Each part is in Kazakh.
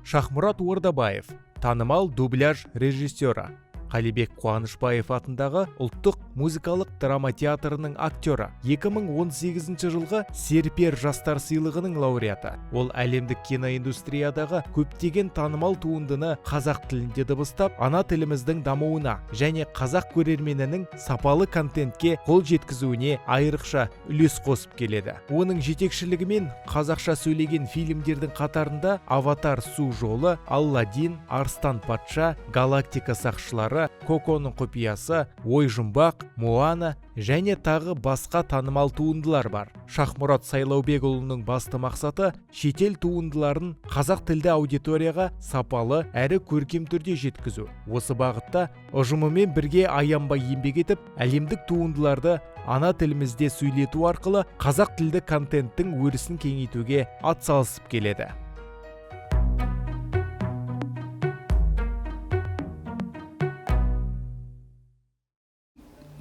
Шахмұрат Ордабаев, танымал дубляж режиссері, Қалибек Қуанышбаев атындағы ұлттық музыкалық драма театрының актері, 2018 жылғы Серпер жастар сыйлығының лауреаты. Ол әлемдік киноиндустриядағы көптеген танымал туындыны қазақ тілінде дыбыстап, ана тіліміздің дамуына және қазақ көрерменінің сапалы контентке қол жеткізуіне айрықша үлес қосып келеді. Оның жетекшілігімен қазақша сөйлеген фильмдердің қатарында «Аватар: Су жолы», «Алладин», «Арыстан патша», «Галактика сақшылары», «Коконың құпиясы», «Ой жұмбақ», «Моана» және тағы басқа танымал туындылар бар. Шахмұрат Сайлаубекұлының басты мақсаты — шетел туындыларын қазақ тілді аудиторияға сапалы әрі көркем түрде жеткізу. Осы бағытта ұжымымен бірге аянбай еңбек етіп, әлемдік туындыларды ана тілімізде сөйлету арқылы қазақ тілді контенттің өрісін кеңейтуге атсалысып келеді.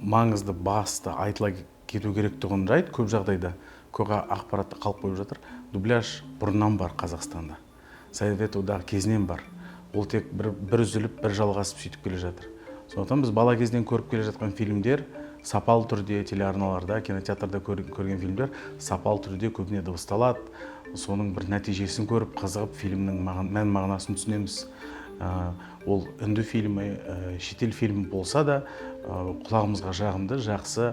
Маңызды, басты айтыла кету керек тұғын жайт, көп жағдайда көп ақпаратты қалып қойып жатыр. Дубляж бұрыннан бар Қазақстанда, Совет одағы кезінен бар. Ол тек бір үзіліп, бір жалғасып сөйтіп келе жатыр. Сондықтан біз бала кезден көріп келе жатқан фильмдер сапалы түрде телеарналарда, кинотеатрда көрген фильмдер сапалы түрде көбіне дыбысталады. Соның бір нәтижесін көріп, қызығып, фильмнің мән мағынасын түсінеміз. Ол үнді фильмі, шетел фильмі болса да, құлағымызға жағымды, жақсы,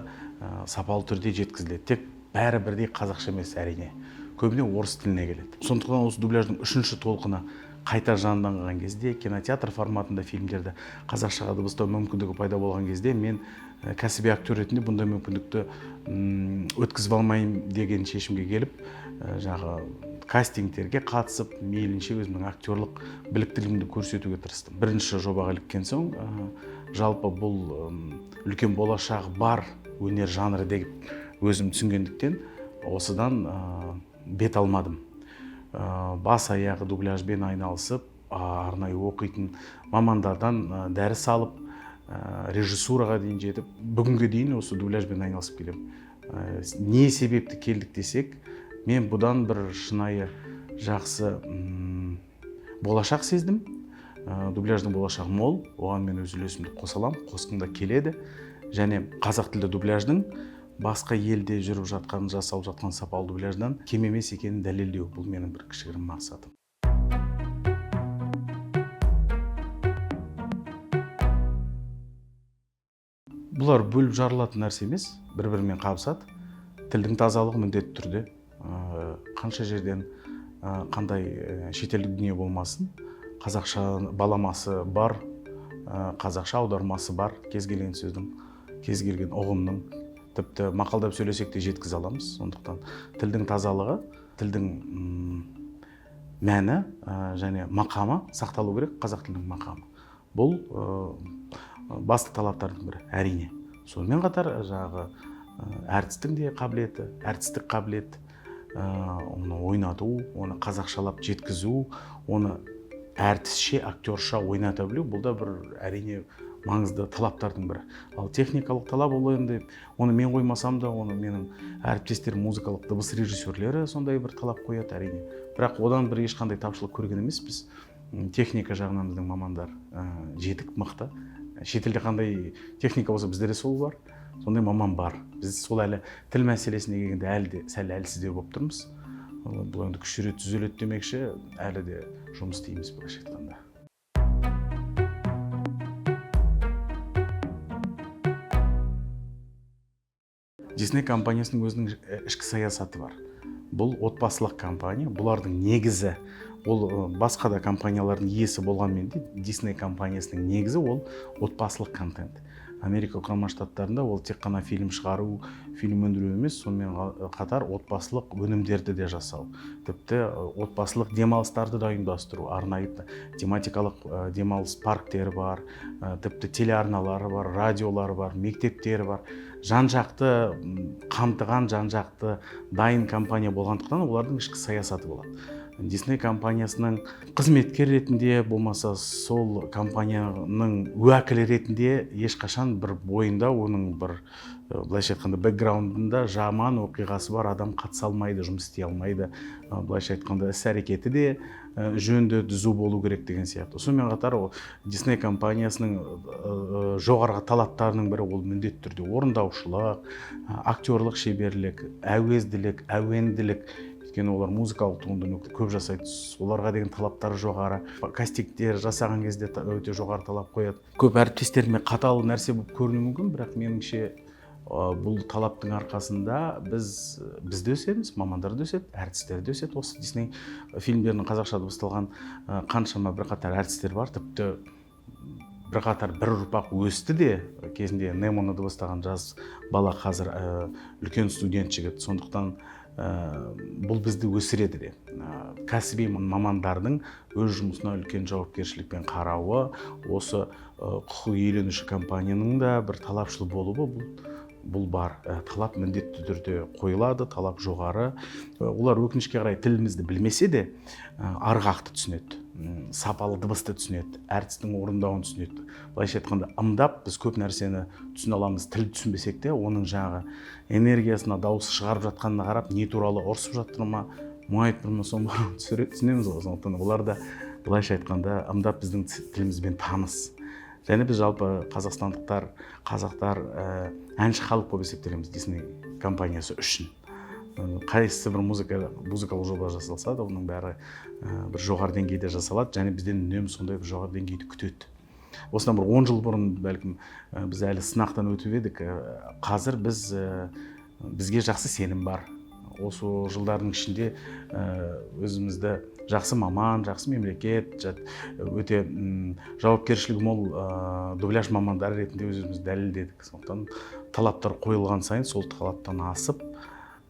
сапалы түрде жеткізіледі. Тек бәрі бірдей қазақша емес, әрине. Көбіне орыс тіліне келеді. Сондықтан осы дубляждың үшінші толқыны қайта жанданған кезде, кинотеатр форматында фильмдерді қазақшаға дыбыстау мүмкіндігі пайда болған кезде, мен кәсіби актер ретінде бұндай мүмкіндікті өткізіп алмайын деген шешімге келіп, жаңағы кастингтерге қатысып, мейлінше өзімнің актерлық біліктілігімді көрсетуге тырыстым. Бірінші жобаға іліккен соң, жалпы бұл үлкен болашағы бар өнер жанры деп өзім түсінгендіктен, осыдан бет алмадым. Бас аяғы дубляжбен айналысып, арнайы оқитын мамандардан дәріс алып, режиссураға дейін жетіп, бүгінге дейін осы дубляжбен айналысып келемін. Не себепті келдік десек, мен бұдан бір шынайы жақсы болашақ сездім. Дубляждың болашағы мол, оған мен өз үлесімді қоса аламын, қосқым да келеді. Және қазақ тілді дубляждың басқа елде жүріп жатқан, жасалып жатқан сапалы дубляждан кем емес екенін дәлелдеу, бұл менің бір кішігірім мақсатым. Бұлар бөліп жарылатын нәрсе емес, бір-бірімен қабысады. Тілдің тазалығы міндетті түрде, қанша жерден, қандай шетелдік дүние болмасын, қазақша баламасы бар, қазақша аудармасы бар, кез келген сөздің, кез келген ұғымның, тіпті мақалдап сөйлесек те жеткізе аламыз. Сондықтан тілдің тазалығы, тілдің мәні және мақамы сақталу керек, қазақ тілінің мақамы. Бұл басты талаптардың бірі, әрине. Сонымен қатар жаңағы әртістің де қабілеті, әртістік қабілет, оны ойнату, оны қазақшалап жеткізу, оны әртісше, актерша ойната білу, бұл да бір әрине маңызды талаптардың бірі. Ал техникалық талап ол енді, оны мен қоймасам да, оны менің әріптестерім, музыкалық дыбыс режиссерлері сондай бір талап қояды, әрине. Бірақ одан бір ешқандай тапшылық көрген емеспіз. Техника жағынан біздің мамандар жетік, мықты. Шетелде қандай техника болса, бізде де сол бар, сондай маман бар. Біз сол әлі тіл мәселесіне келгенде әлі де сәл әлсіздеу болып тұрмыз. Бұл енді күш жүреді, түзеледі демекші, әлі де жұмыс істейміз былайша айтқанда. Disney компаниясының өзінің ішкі саясаты бар. Бұл отбасылық компания, бұлардың негізі, ол басқа да компаниялардың иесі болғанмен де, Disney компаниясының негізі ол отбасылық контент. Америка Құрама Штаттарында ол тек қана фильм шығару, фильм өндіру емес, сонымен қатар отбасылық өнімдерді де жасау. Тіпті отбасылық демалыстарды да ұйымдастыру, арнайы тематикалық демалыс парктері бар, тіпті телеарналары бар, радиолары бар, мектептері бар. Жан-жақты қамтыған, жан-жақты дайын компания болғандықтан олардың ішкі саясаты болады. Disney компаниясының қызметкер ретінде, болмаса сол компанияның уәкілі ретінде ешқашан бір бойында оның бір Былайша айтқанда, бэкграундында жаман оқиғасы бар адам қатыса алмайды, жұмыс істей алмайды. Былайша айтқанда, іс әрекеті де жөнді, түзу болу керек деген сияқты. Сонымен қатар, ол Дисней компаниясының жоғарғы талаптарының бірі — ол міндетті түрде орындаушылық, актерлық шеберлік, әуезділік, әуенділік. Өйткені олар музыкалық туындыны көп жасайды, оларға деген талаптары жоғары. Кастингтер жасаған кезде өте жоғары талап қояды. Көп әріптестеріме қатал нәрсе болып көрінуі мүмкін, бірақ меніңше, бұл талаптың арқасында біз де өсеміз, мамандар да өседі, әртістер де өседі. Осы Дисней фильмдерінің қазақша дыбысталған қаншама бірқатар әртістер бар, тіпті бірқатар бір ұрпақ өсті де. Кезінде Немоны дыбыстаған жас бала қазір үлкен студент жігіт. Сондықтан бұл бізді өсіреді де. Кәсіби мамандардың өз жұмысына үлкен жауапкершілікпен қарауы, осы құқық иеленуші компанияның да бір талапшыл болуы, бұл бар. Талап міндетті түрде қойылады, талап жоғары. Олар, өкінішке қарай, тілімізді білмесе де, ырғақты түсінеді, сапалы дыбысты түсінеді, әртістің орындауын түсінеді. Былайша айтқанда, ымдап біз көп нәрсені түсіне аламыз. Тіл түсінбесек те, оның жаңағы энергиясына, дауыс шығарып жатқанына қарап, не туралы ұрысып жатыр ма, мұңайып тұр ма, соның барлығын түсінеміз ғой. Сондықтан олар да, былайша айтқанда, ымдап біздің тілімізбен таныс. Және біз жалпы қазақстандықтар, қазақтар әнші халық болып есептелеміз Дисней компаниясы үшін. Қайсысы бір музыкалық жоба жасалса да, оның бәрі бір жоғары деңгейде жасалады және бізден үнемі сондай бір жоғары деңгейді күтеді. Осыдан бір 10 жыл бұрын, бәлкім, біз әлі сынақтан өтіп едік. Қазір бізге жақсы сенім бар. Осы жылдардың ішінде өзімізді жақсы маман, жақсы мемлекет, өте жауапкершілігі мол дубляж мамандары ретінде өзімізді дәлелдедік. Сондықтан талаптар қойылған сайын сол талаптан асып,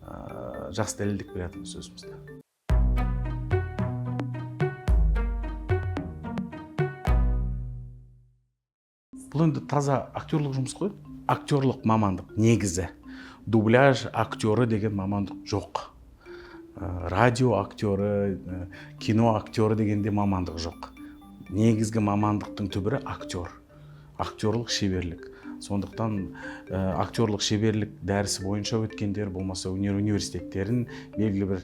жақсы дәлелдеп келе жатырмыз өзімізді. Бұл енді таза актерлық жұмыс қой, актерлық мамандық. Негізі дубляж актері деген мамандық жоқ. Радио актері, кино актері дегенде мамандық жоқ. Негізгі мамандықтың түбірі — актер, актерлық шеберлік. Сондықтан актерлық шеберлік дәрісі бойынша өткендер, болмаса өнер университеттерін, белгілі бір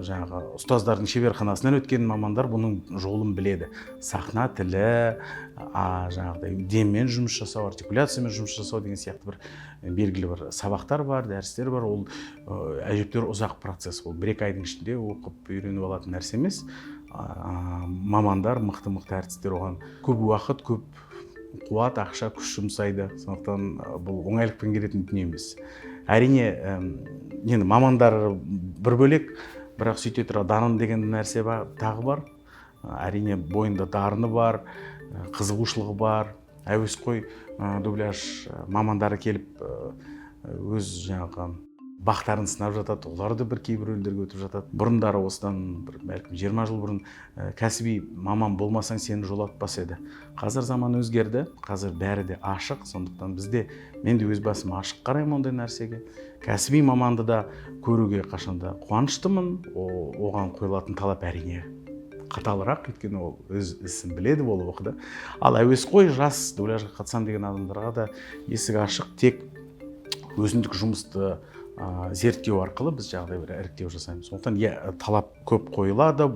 жаңағы ұстаздардың шеберханасынан өткен мамандар бұның жолын біледі. Сахна тілі, жаңағыдай деммен жұмыс жасау, артикуляциямен жұмыс жасау деген сияқты бір белгілі бір сабақтар бар, дәрістер бар. Ол әжептәуір ұзақ процесс, ол 1-2 айдың ішінде оқып үйреніп алатын нәрсе емес. Мамандар, мықты мықты әртістер оған көп уақыт, көп қуат, ақша, күш жұмсайды. Сондықтан бұл оңайлықпен келетін дүние емес, әрине. Енді мамандар бір бөлек, бірақ сөйте тұра дарын деген нәрсе бар, тағы бар. Әрине, бойында дарыны бар, қызығушылығы бар әуесқой дубляж мамандары келіп, өз жаңағы бақтарын сынап жатады. Олар да бір кейбір рөлдерге өтіп жатады. Бұрындары, осыдан бір бәлкім 20 жыл бұрын, кәсіби маман болмасаң, сені жолатпас еді. Қазір заман өзгерді, қазір бәрі де ашық. Сондықтан бізде, мен де өз басым ашық қараймын ондай нәрсеге. Кәсіби маманды да көруге қашанда қуаныштымын. Оған қойылатын талап, әрине, қаталырақ, өйткені ол өз ісін біледі, ол оқыды. Ал әуесқой жас дубляжға қатысамын деген адамдарға да есік ашық. Тек өзіндік жұмысты зерттеу арқылы біз жағдай бір іріктеу жасаймыз. Сондықтан, иә, талап көп қойылады,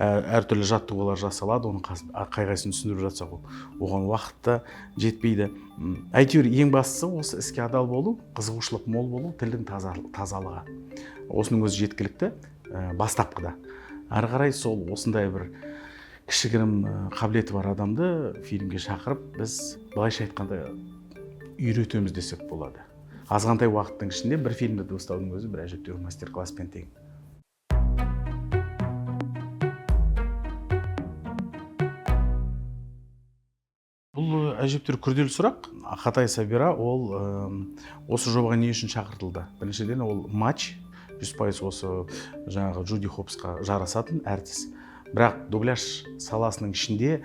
әртүрлі жаттығулар жасалады. Оның қай қайсысын түсіндіріп жатсақ, оған уақыт та жетпейді. Әйтеуір ең бастысы — осы іске адал болу, қызығушылық мол болу, тілдің тазалығы, осының өзі жеткілікті бастапқыда. Ары қарай сол осындай бір кішігірім қабілеті бар адамды фильмге шақырып, біз, былайша айтқанда, үйретеміз десек болады. Азғантай уақыттың ішінде бір фильмді дыбыстаудың өзі бір әжептәуір мастер класспен тең. Бұл әжептәуір күрделі сұрақ. Ақатай Сабира ол осы жобаға не үшін шақыртылды? Біріншіден, ол матч 100% осы жаңағы Джуди Хопсқа жарасатын әртіс. Бірақ дубляж саласының ішінде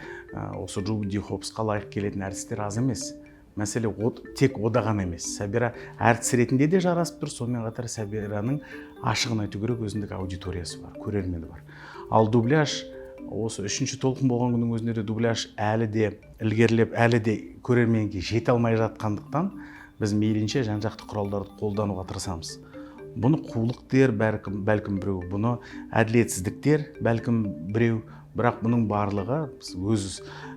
осы Джуди Хопсқа лайық келетін әртістер аз емес. Мәселе тек ода ғана емес, Сабира әртіс ретінде де жарасып тұр. Сонымен қатар Сабираның, ашығын айту керек, өзіндік аудиториясы бар, көрермені бар. Ал дубляж осы үшінші толқын болған күннің өзінде де дубляж әлі де ілгерілеп, әлі де көрерменге жете алмай жатқандықтан Біз мейлінше жан жақты құралдарды қолдануға тырысамыз. Бұны қулық дер бәлкім біреу, бұны әділетсіздік дер бәлкім біреу, бірақ бұның барлығы біз өз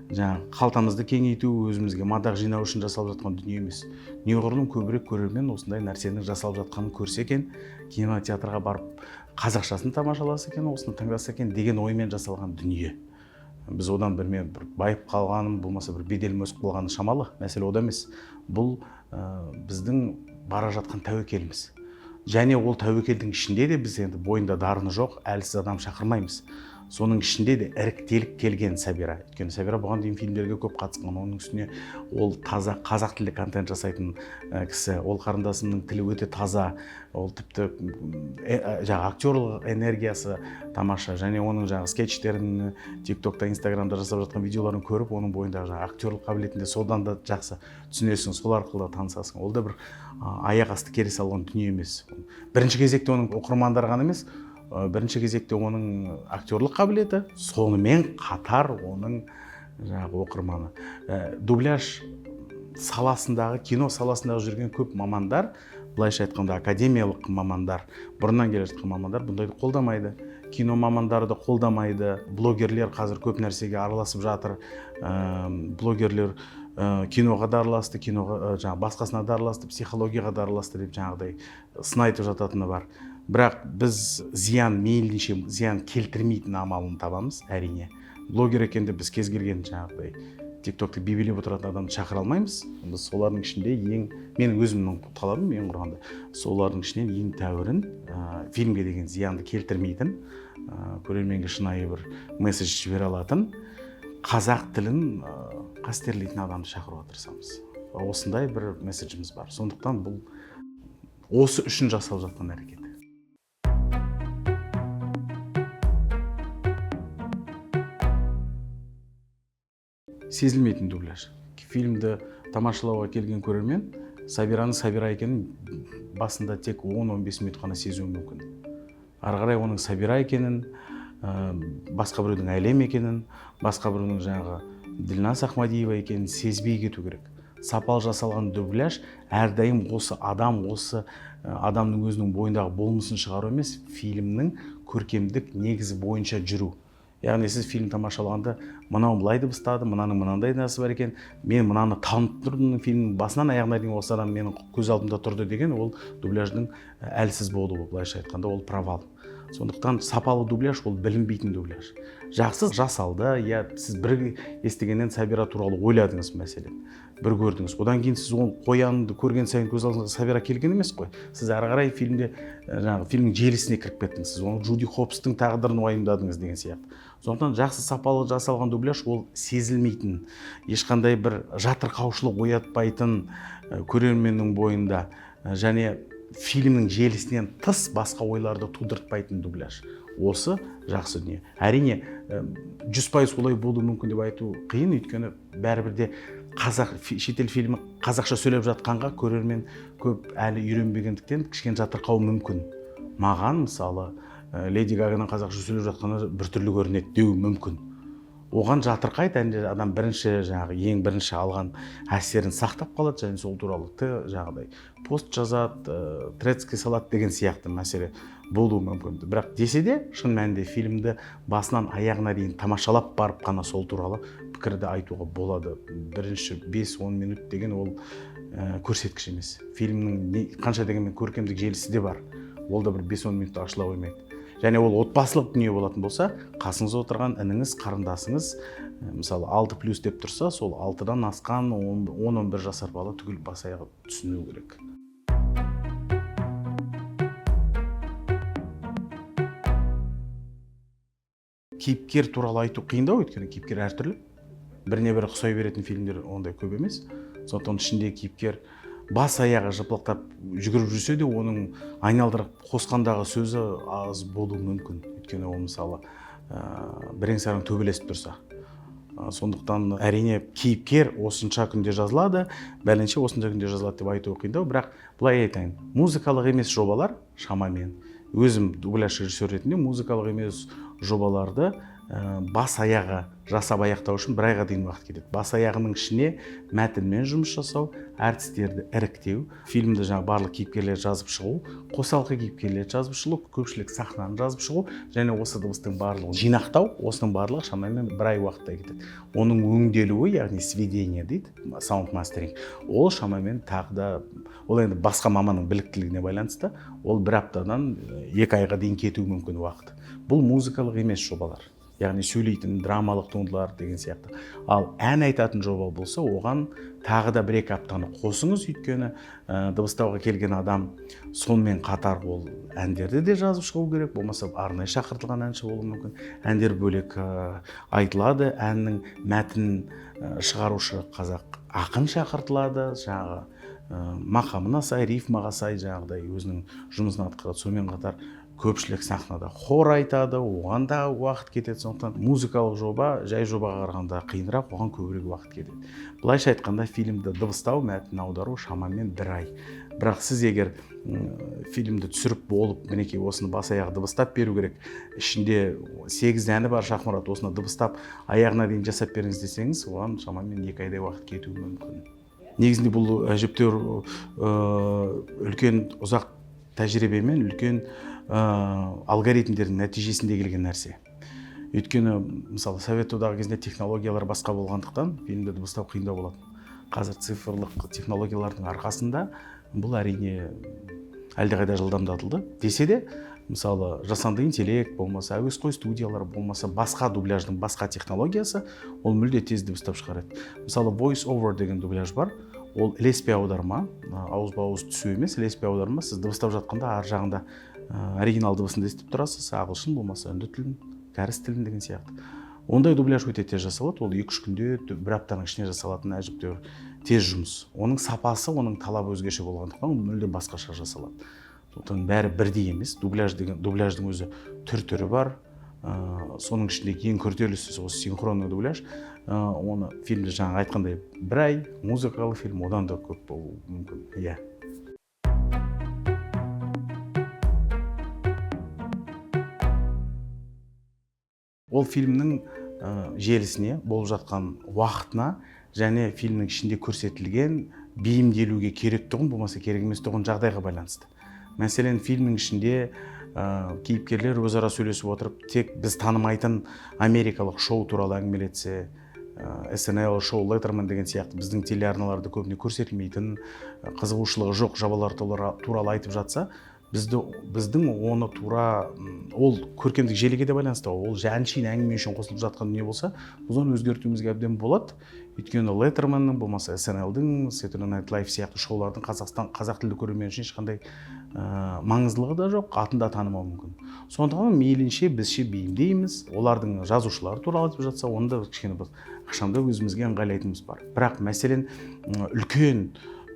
жаңағы қалтамызды кеңейту, өзімізге мадақ жинау үшін жасалып жатқан дүние емес. Неғұрлым көбірек көрермен осындай нәрсенің жасалып жатқанын көрсе екен, кинотеатрға барып қазақшасын тамашаласа екен, осыны тыңдаса екен деген оймен жасалған дүние. Біз одан бір мен бір байып қалғаным, болмаса бір беделім өсіп қалғаны шамалы, мәселе ода емес. Бұл біздің бара жатқан тәуекеліміз. Және ол тәуекелдің ішінде де біз енді бойында дарыны жоқ, әлсіз адам шақырмаймыз. Соның ішінде де іріктеліп келген Сабира. Өйткені Сабира бұған дейін фильмдерге көп қатысқан, оның үстіне ол таза қазақ тілді контент жасайтын кісі. Ол қарындасымның тілі өте таза, ол тіпті жаңағы актерлық энергиясы тамаша, және оның жаңағы скетчтерін ТикТокта, Инстаграмда жасап жатқан видеоларын көріп, оның бойындағы жаңағы актерлық қабілетін де содан да жақсы түсінесің, сол арқылы да танысасың. Ол да бір аяқ асты келе салған дүние емес. Бірінші кезекте оның оқырмандары ғана емес, бірінші кезекте оның актерлық қабілеті, сонымен қатар оның жаңағы оқырманы. Дубляж саласындағы, кино саласындағы жүрген көп мамандар, былайша айтқанда академиялық мамандар, бұрыннан келе жатқан мамандар бұндайды қолдамайды. Кино мамандары да қолдамайды. Блогерлер қазір көп нәрсеге араласып жатыр. Блогерлер киноға да араласты, киноға, жаңағы басқасына да араласты, психологияға да араласты деп жаңағыдай сын айтып жататыны бар. Бірақ біз зиян, мейлінше зиян келтірмейтін амалын табамыз, әрине. Блогер екен деп біз кез келген жаңағыдай ТикТокты бибилеп отыратын адамды шақыра алмаймыз. Біз солардың ішінде ең, менің өзімнің талабым ең құрғанда, солардың ішінен ең тәуірін, фильмге деген зиянды келтірмейтін, көрерменге шынайы бір месседж жібере алатын, қазақ тілін қастерлейтін адамды шақыруға тырысамыз. Осындай бір месседжіміз бар. Сондықтан бұл осы үшін жасалып жатқан әрекет. Сезілмейтін дубляж. Фильмді тамашалауға келген көрермен Сабираның Сабира екенін басында тек 10-15 минут қана сезуі мүмкін. Ары қарай оның Сабира екенін, басқа біреудің Әлем екенін, басқа біреудің жаңағы Ділназ Ахмадиева екенін сезбей кету керек. Сапалы жасалған дубляж әрдайым осы адам, осы адамның өзінің бойындағы болмысын шығару емес, фильмнің көркемдік негізі бойынша жүру. Яғни сіз фильм тамашалағанда мынау былай дыбыстады, мынаның мынандай нәрсесі бар екен, мен мынаны танып тұрдым, фильмнің басынан аяғына дейін осы адам менің көз алдымда тұрды деген ол дубляждың әлсіз болуы, былайша айтқанда ол провал. Сондықтан сапалы дубляж ол білінбейтін дубляж. Жақсы жасалды, я сіз бір естігеннен Сабира туралы ойладыңыз мәселен, бір көрдіңіз. Одан кейін сіз ол қоянды көрген сайын көз алдыңызға Сабира келген емес қой. Сіз ары қарай фильмде, жаңағы фильмнің желісіне кіріп кеттіңіз. Сіз оның Джуди Хопстың тағдырын уайымдадыңыз деген сияқты. Сондықтан жақсы сапалы жасалған дубляж ол сезілмейтін, ешқандай бір жатырқаушылық оятпайтын, көрерменнің бойында, және фильмнің желісінен тыс басқа ойларды тудыртпайтын дубляж. Осы жақсы дүние. Әрине, 100% олай болуы мүмкін деп айту қиын, өйткені бәрібір де қазақ шетел фильмі қазақша сөйлеп жатқанға көрермен көп әлі үйренбегендіктен кішкене жатырқауы мүмкін. Маған мысалы, Леди Гаганың қазақша сөйлеп жатқаны біртүрлі көрінеді деуі мүмкін. Оған жатырқайды, әне адам бірінші жаңағы ең бірінші алған әсерін сақтап қалады және сол туралы жаңағыдай пост жазады, тредске салады деген сияқты мәселе болуы мүмкін. Бірақ десе де шын мәнінде фильмді басынан аяғына дейін тамашалап барып қана сол туралы пікірді айтуға болады. Бірінші 5-10 минут деген ол, көрсеткіш емес. Фильмнің қанша дегенмен көркемдік желісі де бар. Ол да бір 5-10 минутта ашыла қоймайды. Және ол отбасылық дүние болатын болса, қасыңызда отырған ініңіз, қарындасыңыз, мысалы, алты плюс деп тұрса, сол алтыдан асқан он-он бір жасар бала түгел бас аяғы түсіну керек. Кейіпкер туралы айту қиындау, өйткені кейіпкер әртүрлі. Біріне бірі ұқсай беретін фильмдер ондай көп емес. Сондықтан ішіндегі кейіпкер бас аяғы жыпылықтап жүгіріп жүрсе де, оның айналдырып қосқандағы сөзі аз болуы мүмкін. Өйткені ол мысалы, бірен-саран төбелесіп тұрса. Сондықтан әрине кейіпкер осынша күнде жазылады, бәленше осынша күнде жазылады деп айту қиындау, бірақ былай айтайын, музыкалық емес жобалар шамамен, өзім дубляж режиссер ретінде музыкалық емес жобаларды Бас аяғы жасап аяқтау үшін бір айға дейін уақыт кетеді. Бас аяғының ішіне мәтінмен жұмыс жасау, әртістерді іріктеу, фильмді жаңа барлық кейіпкерлерді жазып шығу, қосалқы кейіпкерлерді жазып шығу, көпшілік сахнаны жазып шығу және осы дыбыстың барлығын жинақтау, осының барлығы шамамен бір ай уақытта кетеді. Оның өңделуі, яғни сведение дейді, sound mastering, ол шамамен тағы да, ол енді басқа маманның біліктілігіне байланысты, ол бір аптадан 2 айға дейін кетуі мүмкін уақыт. Бұл музыкалық емес жобалар, яғни сөйлейтін драмалық туындылар деген сияқты. Ал ән айтатын жоба болса, оған тағы да 1-2 аптаны қосыңыз, өйткені дыбыстауға келген адам сонымен қатар ол әндерді де жазып шығу керек, болмаса арнайы шақыртылған әнші болуы мүмкін. Әндер бөлек айтылады, әннің мәтінін шығарушы қазақ ақын шақыртылады, жаңағы мақамына сай, рифмаға сай жаңағыдай өзінің жұмысын атқарады. Сонымен қатар көпшілік сахнада хор айтады, оған да уақыт кетеді. Сондықтан музыкалық жоба жай жобаға қарағанда қиынырақ, оған көбірек уақыт кетеді. Былайша айтқанда, фильмді дыбыстау, мәтінін аудару шамамен бір ай. Бірақ сіз егер фильмді түсіріп болып, мінекей, осыны бас аяғы дыбыстап беру керек, ішінде сегіз әні бар, Шахмұрат, осыны дыбыстап аяғына дейін жасап беріңіз десеңіз, оған шамамен 2 айдай уақыт кетуі мүмкін. Негізінде бұл әжептәуір үлкен, ұзақ тәжірибемен, үлкен алгоритмдердің нәтижесінде келген нәрсе. Өйткені, мысалы, Совет Одағы кезінде технологиялар басқа болғандықтан, фильмді дыбыстау қиындау болатын. Қазір цифрлық технологиялардың арқасында бұл, әрине, әлдеқайда жылдамдатылды. Десе де, мысалы, жасанды интеллект болмаса әуесқой студиялар, болмаса басқа дубляждың басқа технологиясы, ол мүлде тез дыбыстап шығарады. Мысалы, voice over деген дубляж бар, ол ілеспе аударма, ауызба ауыз түсу емес, ілеспе аударма. Сіз дыбыстап жатқанда ар жағында оригинал дыбысын да естіп тұрасыз, ағылшын болмаса үнді тілін, кәріс тілін деген сияқты. Ондай дубляж өте тез жасалады, ол 2-3 күнде, бір аптаның ішінде жасалатын әжептәуір тез жұмыс. Оның сапасы, оның талабы өзгеше болғандықтан, ол мүлде басқаша жасалады. Сондықтан бәрі бірдей емес. Дубляж деген, дубляждың өзі түр түрі бар. Соның ішінде ең күрделісі осы синхронный дубляж. Оны фильмді жаңа айтқандай бір ай, музыкалы фильм одан да көп болуы мүмкін, иә. Ол фильмнің желісіне, болып жатқан уақытына және фильмнің ішінде көрсетілген бейімделуге керек тұғын болмаса керек емес тұғын жағдайға байланысты. Мәселен, фильмнің ішінде кейіпкерлер өзара сөйлесіп отырып, тек біз танымайтын америкалық шоу туралы әңгімелетсе, SNL шоу, Леттерман деген сияқты біздің телеарналарда көбіне көрсетілмейтін, қызығушылығы жоқ жобалар туралы айтып жатса, біздің оны тура ол көркемдік желіге де байланысты. Ол әншейін әңгіме үшін қосылып жатқан дүние болса, біз оны өзгертуімізге әбден болады. Өйткені Леттерманның болмаса SNL-дің, Saturday Night Live сияқты шоулардың Қазақстан қазақ тілді көрермен үшін ешқандай маңыздылығы да жоқ, атын да танымауы мүмкін. Сондықтан мейлінше бізше бейімдейміз. Олардың жазушылары туралы айтып жатса, оны да кішкене бір ықшамдап өзімізге ыңғайлайтынымыз бар. Бірақ, мәселен, үлкен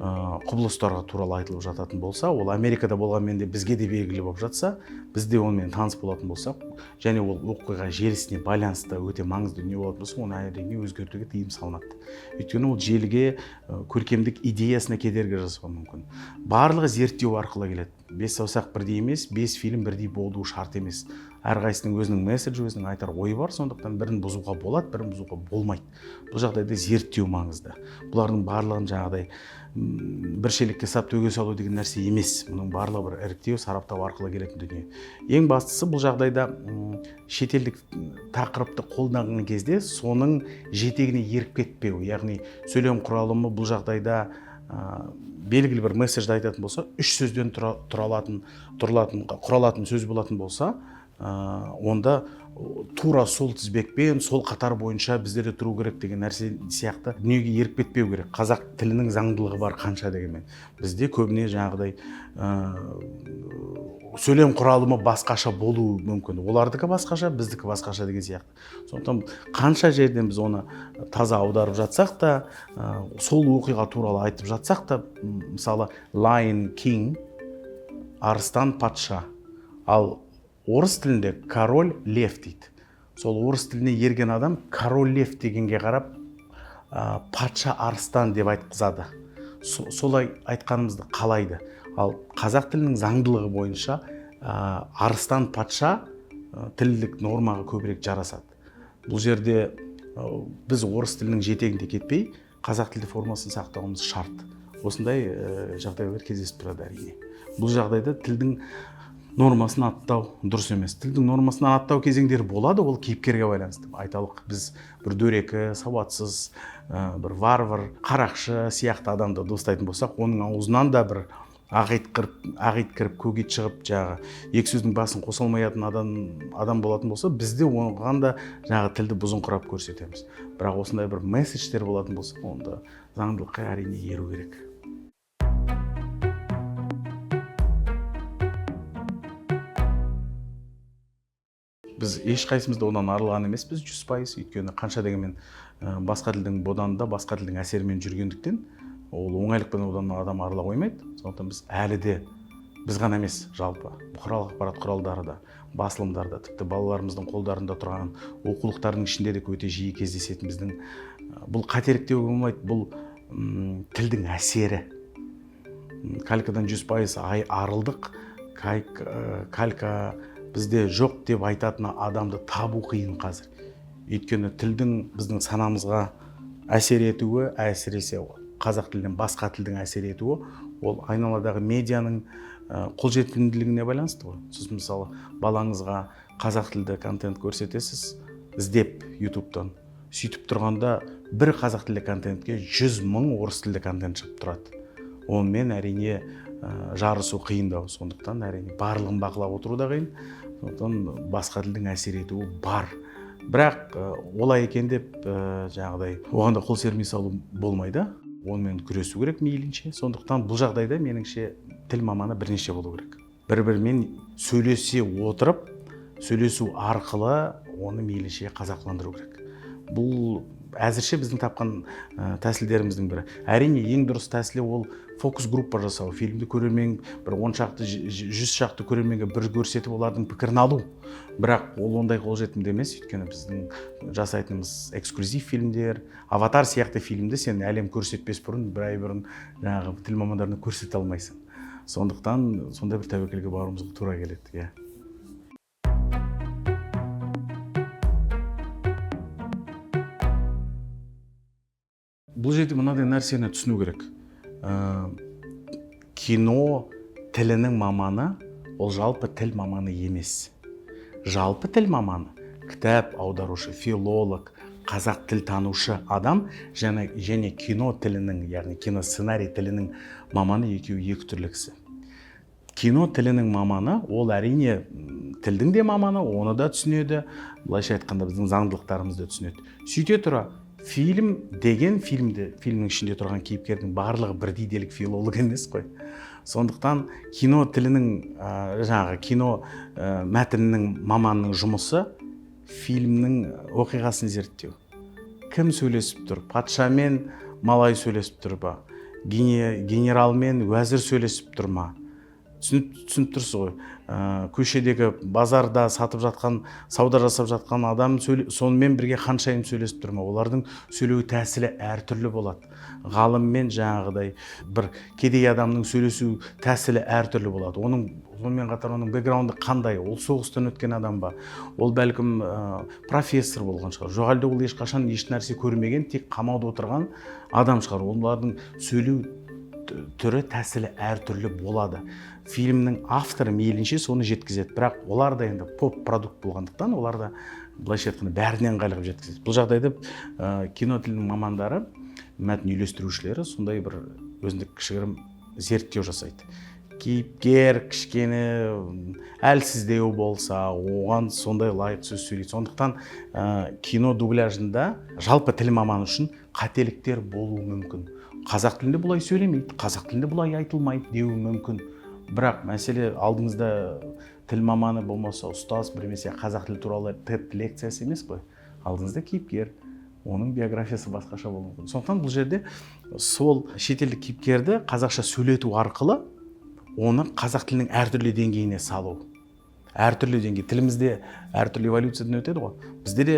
құбылыстарға туралы айтылып жататын болса, ол Америкада болғанмен де бізге де белгілі болып жатса, біз де онымен таныс болатын болсақ және ол оқиға желісіне байланысты өте маңызды дүние болатын болса, оны, әрине, өзгертуге тыйым салынады. Өйткені ол желіге, көркемдік идеясына кедергі жасауы мүмкін. Барлығы зерттеу арқылы келеді. Бес саусақ бірдей емес, бес фильм бірдей болуы шарт емес. Әрқайсысының өзінің месседжі, өзінің айтар ойы бар. Сондықтан бірін бұзуға болады, бірін бұзуға болмайды. Бұл жағдайда зерттеу маңызды. Бұлардың барлығын жаңағыдай бір шелекке сап төге салу деген нәрсе емес. Мұның барлығы бір іріктеу, сараптау арқылы келетін дүние. Ең бастысы, бұл жағдайда шетелдік тақырыпты қолданған кезде соның жетегіне еріп кетпеу, яғни сөйлем құралымы бұл жағдайда белгілі бір месседжді айтатын болса, үш сөзден тұра алатын, тұрылатын, құралатын сөз болатын болса, онда тура сол тізбекпен, сол қатар бойынша бізде де тұру керек деген нәрсе сияқты дүниеге еріп кетпеу керек. Қазақ тілінің заңдылығы бар қанша дегенмен. Бізде көбіне жаңағыдай сөйлем құралымы басқаша болуы мүмкін, олардікі басқаша, біздікі басқаша деген сияқты. Сондықтан қанша жерден біз оны таза аударып жатсақ та, сол оқиға туралы айтып жатсақ та, мысалы, Lion King, арыстан патша, ал орыс тілінде король лев дейді. Сол орыс тіліне ерген адам король лев дегенге қарап, патша арыстан деп айтқызады. Солай айтқанымызды қалайды. Ал қазақ тілінің заңдылығы бойынша арыстан патша тілдік нормаға көбірек жарасады. Бұл жерде біз орыс тілінің жетегінде кетпей, қазақ тілді формасын сақтауымыз шарт. Осындай жағдайлар кездесіп тұрады әрине. Бұл жағдайда тілдің нормасын аттау дұрыс емес. Тілдің нормасын аттау кезеңдері болады, ол кейіпкерге байланысты. Айталық, біз бір дөрекі, сауатсыз, бір варвар, қарақшы сияқты адамды дыбыстайтын болсақ, оның аузынан да бір ақ ит кіріп, көк ит шығып, жаңағы екі сөздің басын қоса алмайтын адам болатын болса, біз де оған да жаңағы тілді бұзыңқырап көрсетеміз. Бірақ осындай бір месседждер болатын болса, онда заңдылыққа әрине еру керек. Біз ешқайсымыз да одан арылған емеспіз 100%, өйткені қанша дегенмен басқа тілдің боданында, басқа тілдің әсерімен жүргендіктен ол оңайлықпен одан адам арыла қоймайды. Сондықтан біз әлі де, біз ғана емес, жалпы бұқаралық ақпарат құралдары да, басылымдар да, тіпті балаларымыздың қолдарында тұрған оқулықтардың ішінде де өте жиі кездесетін біздің, бұл қателік деуге болмайды, бұл тілдің әсері. Калькадан 100% арылдық, калька бізде жоқ деп айтатын адамды табу қиын қазір. Өйткені тілдің біздің санамызға әсер етуі, әсіресе қазақ тілінен басқа тілдің әсер етуі, ол айналадағы медианың қолжетімділігіне байланысты ғой. Сіз мысалы балаңызға қазақ тілді контент көрсетесіз, іздеп ютубтан. Сөйтіп тұрғанда бір қазақ тілді контентке 100 мың орыс тілді контент шығып тұрады. Онымен әрине жарысу қиындау. Сондықтан әрине барлығын бақылап отыру да қиын. Сондықтан басқа тілдің әсер етуі бар. Бірақ олай екен деп жаңағыдай оған да қол сермей салу болмайды. Онымен күресу керек мейлінше. Сондықтан бұл жағдайда меніңше тіл маманы бірнеше болу керек. Бір-бірімен сөйлесе отырып, сөйлесу арқылы оны мейлінше қазақыландыру керек. Бұл әзірше біздің тапқан тәсілдеріміздің бірі. Әрине ең дұрыс тәсілі ол фокус группа жасау, фильмді көрермен бір 10 шақты, 100 шақты көрерменге бір көрсетіп олардың пікірін алу. Бірақ ол ондай қолжетімді емес, өйткені біздің жасайтынымыз эксклюзив фильмдер, Аватар сияқты фильмді сен әлем көрсетпес бұрын, бір ай бұрын жаңағы тіл мамандарына көрсете алмайсың. Сондықтан сондай бір тәуекелге баруымызға тура келеді, иә. Бұл жерде мынадай нәрсені түсіну керек. Кино тілінің маманы ол жалпы тіл маманы емес. Жалпы тіл маманы кітап аударушы, филолог, қазақ тіл танушы адам және кино тілінің, яғни киносценарий тілінің маманы екеуі екі түрлі кісі. Кино тілінің маманы ол әрине тілдің де маманы, оны да түсінеді, былайша айтқанда біздің заңдылықтарымызды түсінеді. Сөйте тұра фильм деген фильмнің ішінде тұрған кейіпкердің барлығы бірдей делік филолог емес қой. Сондықтан кино тілінің, жаңағы кино мәтінінің маманының жұмысы фильмнің оқиғасын зерттеу. Кім сөйлесіп тұр? Патшамен малай сөйлесіп тұр ба? Генералмен уәзір сөйлесіп тұр ма? Түсініп тұрсыз ғой. Көшедегі базарда сатып жатқан, сауда жасап жатқан адам сонымен бірге ханшайым сөйлесіп тұр ма? Олардың сөйлеу тәсілі әртүрлі болады. Ғалыммен жаңағыдай бір кедей адамның сөйлесу тәсілі әртүрлі болады. Сонымен қатар оның бэкграунды қандай? Ол соғыстан өткен адам ба? Ол бәлкім профессор болған шығар. Жоқ әлде ол ешқашан еш нәрсе көрмеген, тек қамауда отырған адам шығар. Олардың сөйлеу түрі, тәсілі әртүрлі болады. Фильмнің авторы мейлінше соны жеткізеді. Бірақ олар да енді поп продукт болғандықтан, олар да былайша айтқанда бәрінен ыңғайлы қылып жеткізеді. Бұл жағдайда кино тілінің мамандары, мәтін үйлестірушілері сондай бір өзіндік кішігірім зерттеу жасайды. Кейіпкер кішкене әлсіздеу болса, оған сондай лайық сөз сөйлейді. Сондықтан кино дубляжында жалпы тіл маманы үшін қателіктер болуы мүмкін. Қазақ тілінде бұлай сөйлемейді, қазақ тілінде бұлай айтылмайды деуі мүмкін. Бірақ мәселе алдыңызда тіл маманы болмаса ұстаз бірмесе қазақ тілі туралы TED лекциясы емес қой. Алдыңызда кейіпкер, оның биографиясы басқаша болуы мүмкін. Сондықтан бұл жерде сол шетелдік кейіпкерді қазақша сөйлету арқылы оны қазақ тілінің әртүрлі деңгейіне салу. Әртүрлі деңгей. Тілімізде әртүрлі эволюциядан өтеді ғой. Бізде де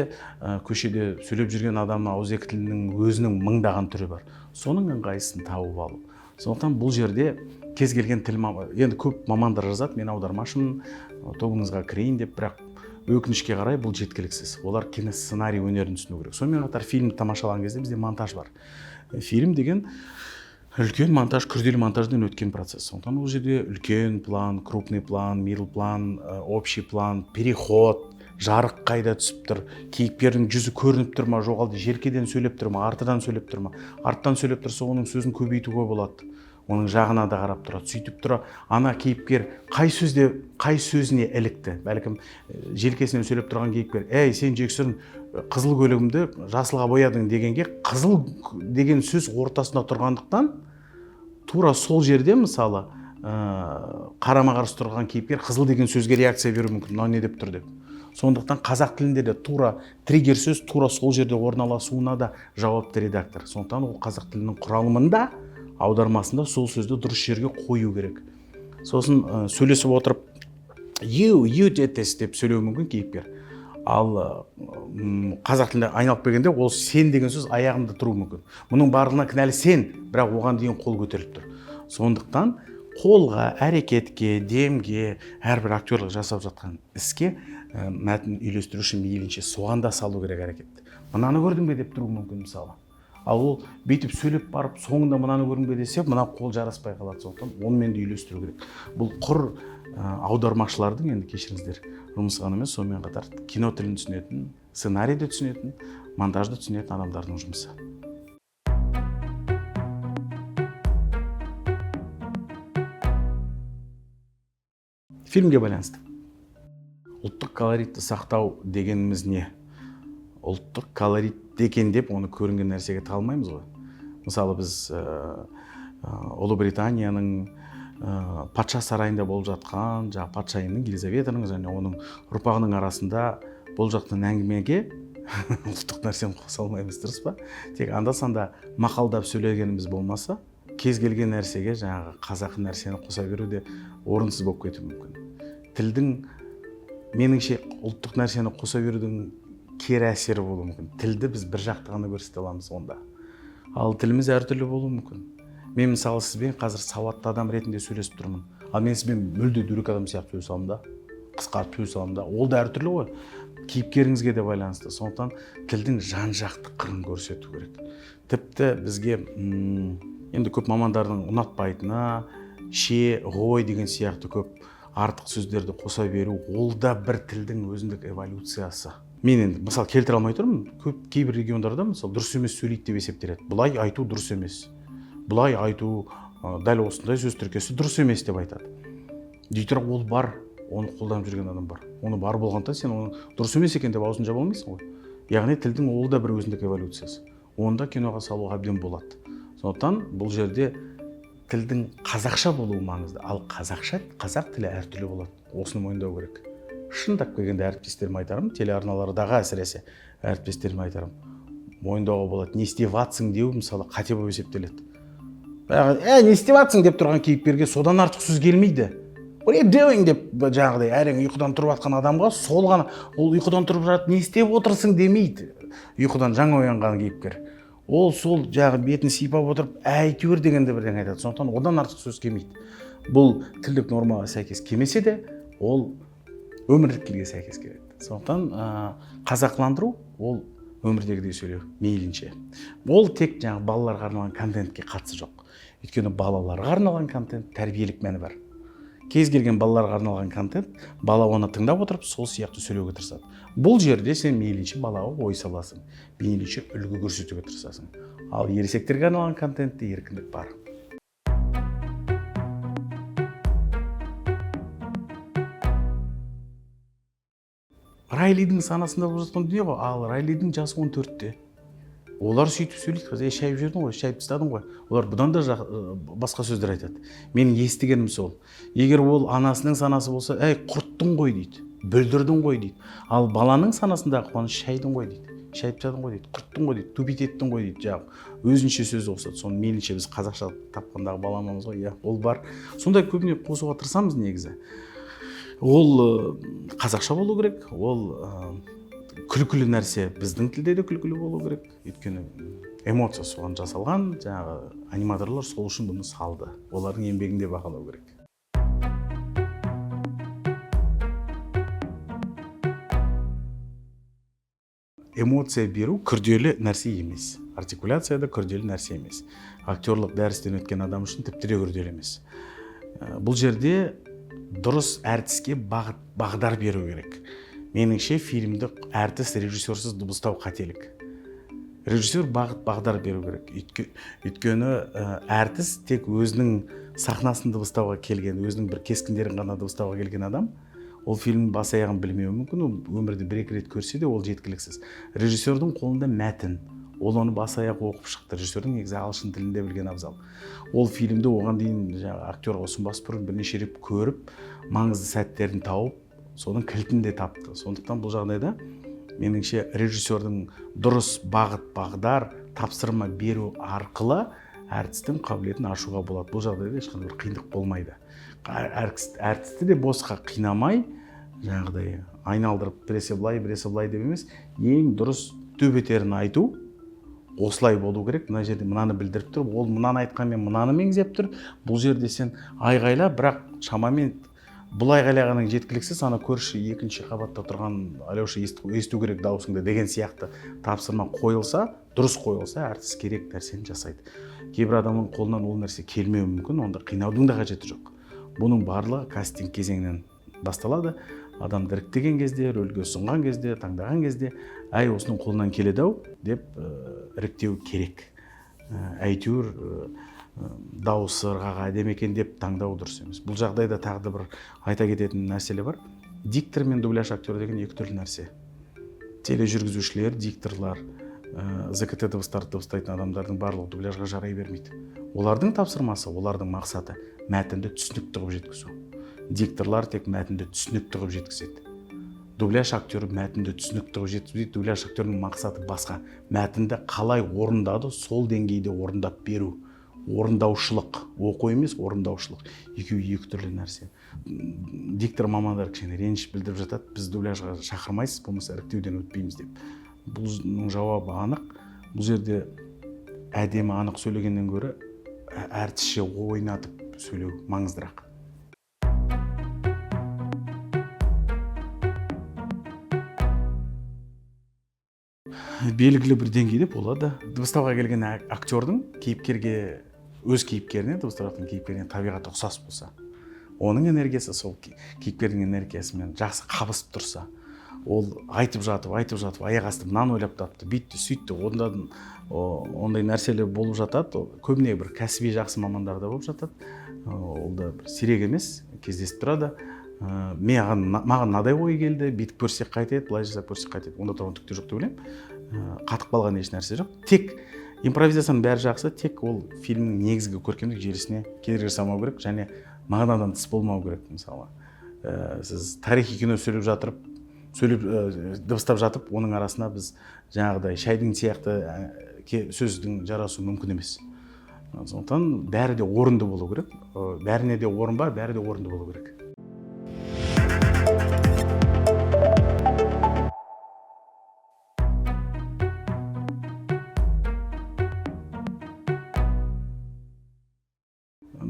көшеде сөйлеп жүрген адамның ауызекі тілінің өзінің мыңдаған түрі бар. Соның ыңғайысын тауып алу. Сондықтан бұл жерде кез келген тіл енді көп мамандар жазады, мен аудармашымын, тобыңызға кірейін деп, бірақ Өкінішке қарай, бұл жеткіліксіз. Олар киносценарий өнерін түсіну керек. Сонымен қатар фильмді тамашалаған кезде бізде монтаж бар. Фильм деген үлкен монтаж, күрделі монтаждан өткен процесс. Сондықтан ол жерде үлкен план, крупный план, мидл план, общий план, переход, жарық қайда түсіп тұр, кейіпкердің жүзі көрініп тұр ма, жоқ әлде желкеден сөйлеп тұр ма, артыдан сөйлеп тұр ма. Арттан сөйлеп тұрса, оның сөзін көбейтуге болады, оның жағына да қарап тұрады. Сөйтіп тұра ана кейіпкер қай сөзде, қай сөзіне ілікті. Бәлкім, желкесінен сөйлеп тұрған кейіпкер: «Ей, сен жексұрын, қызыл көлігімді жасылға боядың» дегенге, қызыл деген сөз ортасында тұрғандықтан, тура сол жерде, мысалы, қарама қарсы тұрған кейіпкер қызыл деген сөзге реакция беруі мүмкін, мынау не деп тұр деп. Сондықтан қазақ тілінде де тура триггер сөз тура сол жерде орналасуына да жауапты редактор. Сондықтан ол қазақ тілінің құралымында, аудармасында сол сөзді дұрыс жерге қою керек. Сосын сөйлесіп отырып «you did this» деп сөйлеуі мүмкін кейіпкер. Ал қазақ тілінде айналып келгенде, ол «сен» деген сөз аяғында тұруы мүмкін. Мұның барлығына кінәлі сен, бірақ оған дейін қол көтеріліп тұр. Сондықтан қолға, әрекетке, демге, әрбір актерлік жасап жатқан іске мәтін үйлестіруші мейлінше соған да салу керек әрекетті. «Мынаны көрдің бе?» деп тұруы мүмкін, мысалы. Ал ол бүйтіп сөйлеп барып, соңында «мынаны көрдің бе?» десе, мына қол жараспай қалады. Сондықтан онымен де үйлестіру керек. Бұл құр аудармашылардың, енді кешіріңіздер, жұмысы ғана емес, сонымен қатар кино тілін түсінетін, сценарийді түсінетін, монтажды түсінетін адамдардың жұмысы. Фильмге байланысты ұлттық колоритті сақтау дегеніміз не? Ұлттық колорит екен деп оны көрінген нәрсеге тыға алмаймыз ғой. Мысалы, біз Ұлыбританияның патша сарайында болып жатқан, жаңағы патшайымның Елизаветаның және оның ұрпағының арасында болып жатқан әңгімеге ұлттық нәрсені қоса алмаймыз, дұрыс па? Тек анда санда мақалдап сөйлегеніміз болмаса, кез келген нәрсеге жаңағы қазақы нәрсені қоса беру де орынсыз болып кетуі мүмкін. Тілдің, меніңше, ұлттық нәрсені қоса берудің кері әсері болуы мүмкін. Тілді біз бір жақты ғана көрсете аламыз онда, ал тіліміз әртүрлі болуы мүмкін. Мен, мысалы, сізбен қазір сауатты адам ретінде сөйлесіп тұрмын, ал мен сізбен мүлде дөрекі адам сияқты сөйлесе аламын да, қысқартып сөйлесе аламын да. Ол да әртүрлі ғой, кейіпкеріңізге де байланысты. Сондықтан тілдің жан жақты қырын көрсету керек. Тіпті бізге енді көп мамандардың ұнатпайтыны «ше», «ғой» деген сияқты көп артық сөздерді қоса беру, ол да бір тілдің өзіндік эволюциясы. Мен енді мысал келтіре алмай тұрмын. Көп кейбір региондарда, мысалы, дұрыс емес сөйлейді деп есептеледі. Бұлай айту дұрыс емес, бұлай айту, дәл осындай сөз тіркесі дұрыс емес деп айтады. Дей тұра, ол бар, оны қолданып жүрген адам бар. Оны бар болғандықтан, сен оның дұрыс емес екен деп аузын жаба алмайсың ғой. Яғни тілдің ол да бір өзіндік эволюциясы, оны да киноға салуға әбден болады. Сондықтан бұл жерде тілдің қазақша болуы маңызды. Ал қазақша, қазақ тілі әртүрлі болады, осыны мойындау керек. Шындап келгенде, әріптестеріме айтарым, телеарналардағы әсіресе әріптестеріме айтарым, мойындауға болады. «Не істеватсың» деу, мысалы, қате болып есептеледі. Баяғы «Ә, не істеватсың?» деп тұрған кейіпкерге содан артық сөз келмейді. «What are you doing?» деп жаңағыдай әрең ұйқыдан тұрып жатқан адамға сол ғана. Ол ұйқыдан тұрып жатып «не істеп отырсың» демейді. Ұйқыдан жаңа оянған кейіпкер ол сол жаңағы бетін сипап отырып әйтеуір дегенде бірдеңе айтады. Сондықтан одан артық сөз келмейді. Бұл тілдік нормаға сәйкес келмесе де, ол өмірлік тілге сәйкес келеді. Сондықтан қазақыландыру ол өмірдегідей сөйлеу мейлінше. Ол тек жаңағы балаларға арналған контентке қатысы жоқ, өйткені балаларға арналған контент тәрбиелік мәні бар. Кез келген балаларға арналған контент, бала оны тыңдап отырып сол сияқты сөйлеуге тырысады. Бұл жерде сен мейлінше балаға ой саласың, мейлінше үлгі көрсетуге тырысасың. Ал ересектерге арналған контентте еркіндік бар. Райлидің санасында болып жатқан дүние ғой. Ал Райлидің жасы 14-те, олар сөйтіп сөйлейді қазір: «Ей, шайып жібердің ғой, шайып тастадың ғой». Олар бұдан да басқа сөздер айтады, менің естігенім сол. Егер ол анасының санасы болса, «Әй, құрттың ғой» дейді, «бүлдірдің ғой» дейді. Ал баланың санасындағы қуаныш «шайдың ғой» дейді, «шайып тастадың ғой» дейді, «құрттың ғой» дейді, «тупить еттің ғой» дейді, жаңағы өзінше сөз қосады. Соны мейлінше біз қазақша тапқандағы баламамыз ғой. Иә, ол бар. Сондай көбіне қосуға тырысамыз. Негізі ол қазақша болу керек. Ол күлкілі нәрсе біздің тілде де күлкілі болу керек, өйткені эмоция соған жасалған. Жаңағы аниматорлар сол үшін бұны салды, олардың еңбегін де бағалау керек. Эмоция беру күрделі нәрсе емес, артикуляция да күрделі нәрсе емес, актерлық дәрістен өткен адам үшін тіпті де күрделі емес. Бұл жерде дұрыс әртіске бағыт бағдар беру керек. Меніңше, фильмді әртіс режиссерсіз дыбыстау қателік. Режиссер бағыт бағдар беру керек. Өйткені әртіс тек өзінің сахнасын дыбыстауға келген, өзінің бір кескіндерін ғана дыбыстауға келген адам, ол фильмнің бас аяғын білмеуі мүмкін, ол өмірде бір-екі рет көрсе де, ол жеткіліксіз. Режиссердің қолында мәтін, ол оны бас аяқ оқып шықты. Режиссердің негізі ағылшын тілінде білген абзал. Ол фильмді оған дейін жаңағы актерға ұсынбас бұрын бірнеше рет көріп, маңызды сәттерін тауып, соның кілтін де тапты. Сондықтан бұл жағдайда меніңше режиссердің дұрыс бағыт бағдар тапсырма беру арқылы әртістің қабілетін ашуға болады. Бұл жағдайда ешқандай бір қиындық болмайды. Әртісті де босқа қинамай, жаңағыдай айналдырып, біресе былай, біресе былай деп емес, ең дұрыс төбетерін айту, осылай болу керек, мына жерде мынаны білдіріп тұр, ол мынаны айтқанмен мынаны меңзеп тұр, бұл жерде сен айғайла, бірақ шамамен бұл айғайлағаның жеткіліксіз, ана көрші екінші қабатта тұрған Алеша есту керек дауысыңды деген сияқты тапсырма қойылса, дұрыс қойылса, әртіс керек нәрсені жасайды. Кейбір адамның қолынан ол нәрсе келмеуі мүмкін, онда қинаудың да қажеті жоқ. Бұның барлығы кастинг кезеңінен басталады. Адамды іріктеген кезде, рөлге ұсынған кезде, таңдаған кезде, әй, осының қолынан келеді ау деп іріктеу керек. Әйтеуір, дауысы ырғағы әдемі екен деп таңдау дұрыс емес. Бұл жағдайда тағы да бір айта кететін мәселе бар. Диктор мен дубляж актері деген екі түрлі нәрсе. Тележүргізушілер, дикторлар, ЗКТ дыбыстарды дыбыстайтын адамдардың барлығы дубляжға жарай бермейді. Олардың тапсырмасы, олардың мақсаты мәтінді түсінікті қылып жеткізу. Дикторлар тек мәтінді түсінікті қылып жеткізеді. Дубляж актері мәтінді түсінікті қылып жеткізбейді. Дубляж актерінің мақсаты басқа. Мәтінді қалай орындады, сол деңгейде орындап беру. Орындаушылық, оқу емес, орындаушылық. Екеуі екі түрлі нәрсе. Диктор мамандар кішкене реніш білдіріп жатады, біз дубляжға шақырмайсыз, болмаса іріктеуден өтпейміз деп. Бұның жауабы анық. Бұл жерде әдемі анық сөйлегеннен гөрі әртісше ойнатып сөйлеу маңыздырақ. Белгілі бір деңгейде болады. Дыбыстауға келген актердің кейіпкерге, өз кейіпкеріне, дыбыстап жатқан кейіпкеріне табиғаты ұқсас болса, оның энергиясы сол кейіпкердің энергиясымен жақсы қабысып тұрса, ол айтып жатып, айтып жатып, аяқ асты мынаны ойлап тапты, бүйтті, сөйтті, ондай нәрселер болып жатады. Ол көбіне бір кәсіби жақсы мамандарда болып жатады. Ол да бір сирек емес, кездесіп тұрады. Маған мынадай ой келді, бүйтіп көрсек қайтеді, былай жасап көрсек қайтеді. Онда тұрған түк те жоқ деп ойлаймын. Қатып қалған еш нәрсе жоқ. Тек импровизацияның бәрі жақсы, тек ол фильмнің негізгі көркемдік желісіне кедергі жасамау керек және мағынадан тыс болмау керек. Мысалы, сіз тарихи кино сөйлеп жатырып, сөйлеп, дыбыстап жатып, оның арасына біз жаңағыдай шайдың сияқты, сөздің жарасуы мүмкін емес. Сондықтан бәрі де орынды болу керек. Бәріне де орын бар, бәрі де орынды болу керек.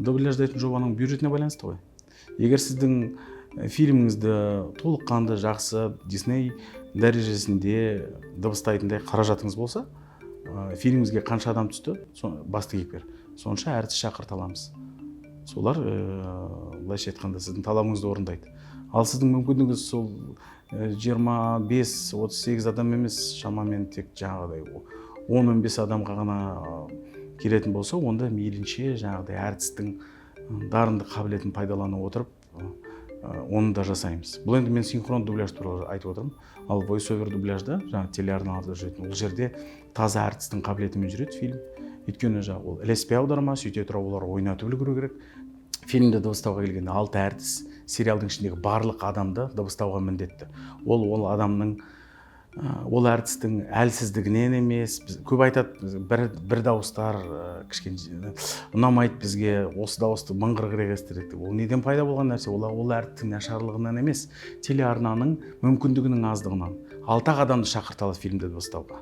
Дубляждайтын жобаның бюджетіне байланысты ғой. Егер сіздің фильміңізді толыққанды жақсы Дисней дәрежесінде дыбыстайтындай қаражатыңыз болса, фильміңізге қанша адам түсті, басты кейіпкер, сонша әртіс шақырта аламыз. Солар, былайша айтқанда, сіздің талабыңызды орындайды. Ал сіздің мүмкіндігіңіз сол жиырма бес, отыз сегіз адам емес, шамамен тек жаңағыдай он, он бес адамға ғана келетін болса, онда мейлінше жаңағыдай әртістің дарынды қабілетін пайдалана отырып, оны да жасаймыз. Бұл енді мен синхрон дубляж туралы айтып отырмын. Ал voice-over дубляжда, жаңа телеарналарда жүретін, ол жерде таза әртістің қабілетімен жүреді фильм. Өйткені жаңа ол ілеспе аударма, сөйте тұра олар ойнатып үлгеру керек. Фильмді дыбыстауға келгенде 6 әртіс сериалдың ішіндегі барлық адамды дыбыстауға міндетті. Ол адамның, ол әртістің әлсіздігінен емес, біз, көп айтады, бір дауыстар, кішкене ұнамайды бізге, осы дауысты мыңғырғырақ естіреді деп. Ол неден пайда болған нәрсе? Ол әртістің нашарлығынан емес, телеарнаның мүмкіндігінің аздығынан. 6 адамды шақырта алады фильмді дыбыстауға.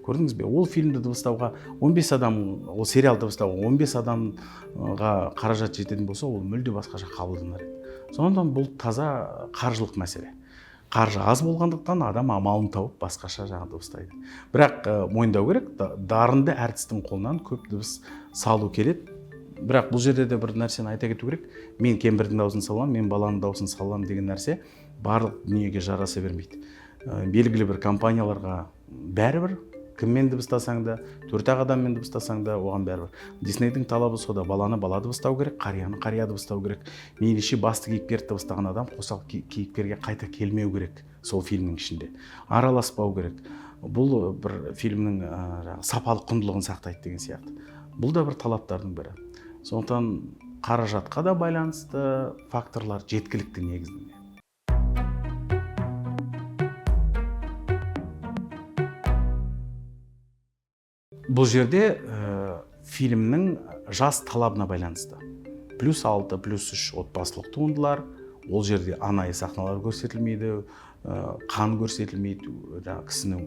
Көрдіңіз бе? Ол фильмді дыбыстауға 15 адам, ол сериал дыбыстауға 15 адамға қаражат жететін болса, ол мүлде басқаша қабылданар еді. Сондықтан бұл таза қаржылық мәселе. Қаржы аз болғандықтан адам амалын тауып басқаша жаңағы дыбыстайды. Бірақ мойындау керек, дарынды әртістің қолынан көп дыбыс салу келеді. Бірақ бұл жерде де бір нәрсені айта кету керек: мен кемпірдің дауысын саламын, мен баланың дауысын саламын деген нәрсе барлық дүниеге жараса бермейді. Белгілі бір компанияларға бәрібір, кіммен дыбыстасаң да, төрт ақ адаммен дыбыстасаң да, оған бәрібір. Диснейдің талабы сода: баланы бала дыбыстау керек, қарияны қария дыбыстау керек. Мейлінше басты кейіпкерді дыбыстаған адам қосалқы кейіпкерге қайта келмеу керек, сол фильмнің ішінде араласпау керек. Бұл бір фильмнің жаңағы сапалық құндылығын сақтайды деген сияқты. Бұл да бір талаптардың бірі. Сондықтан қаражатқа да байланысты факторлар жеткілікті негізінде. Бұл жерде фильмнің жас талабына байланысты. +6, +3 отбасылық туындылар. Ол жерде анайы сахналар көрсетілмейді, қан көрсетілмейді, жаңағы кісінің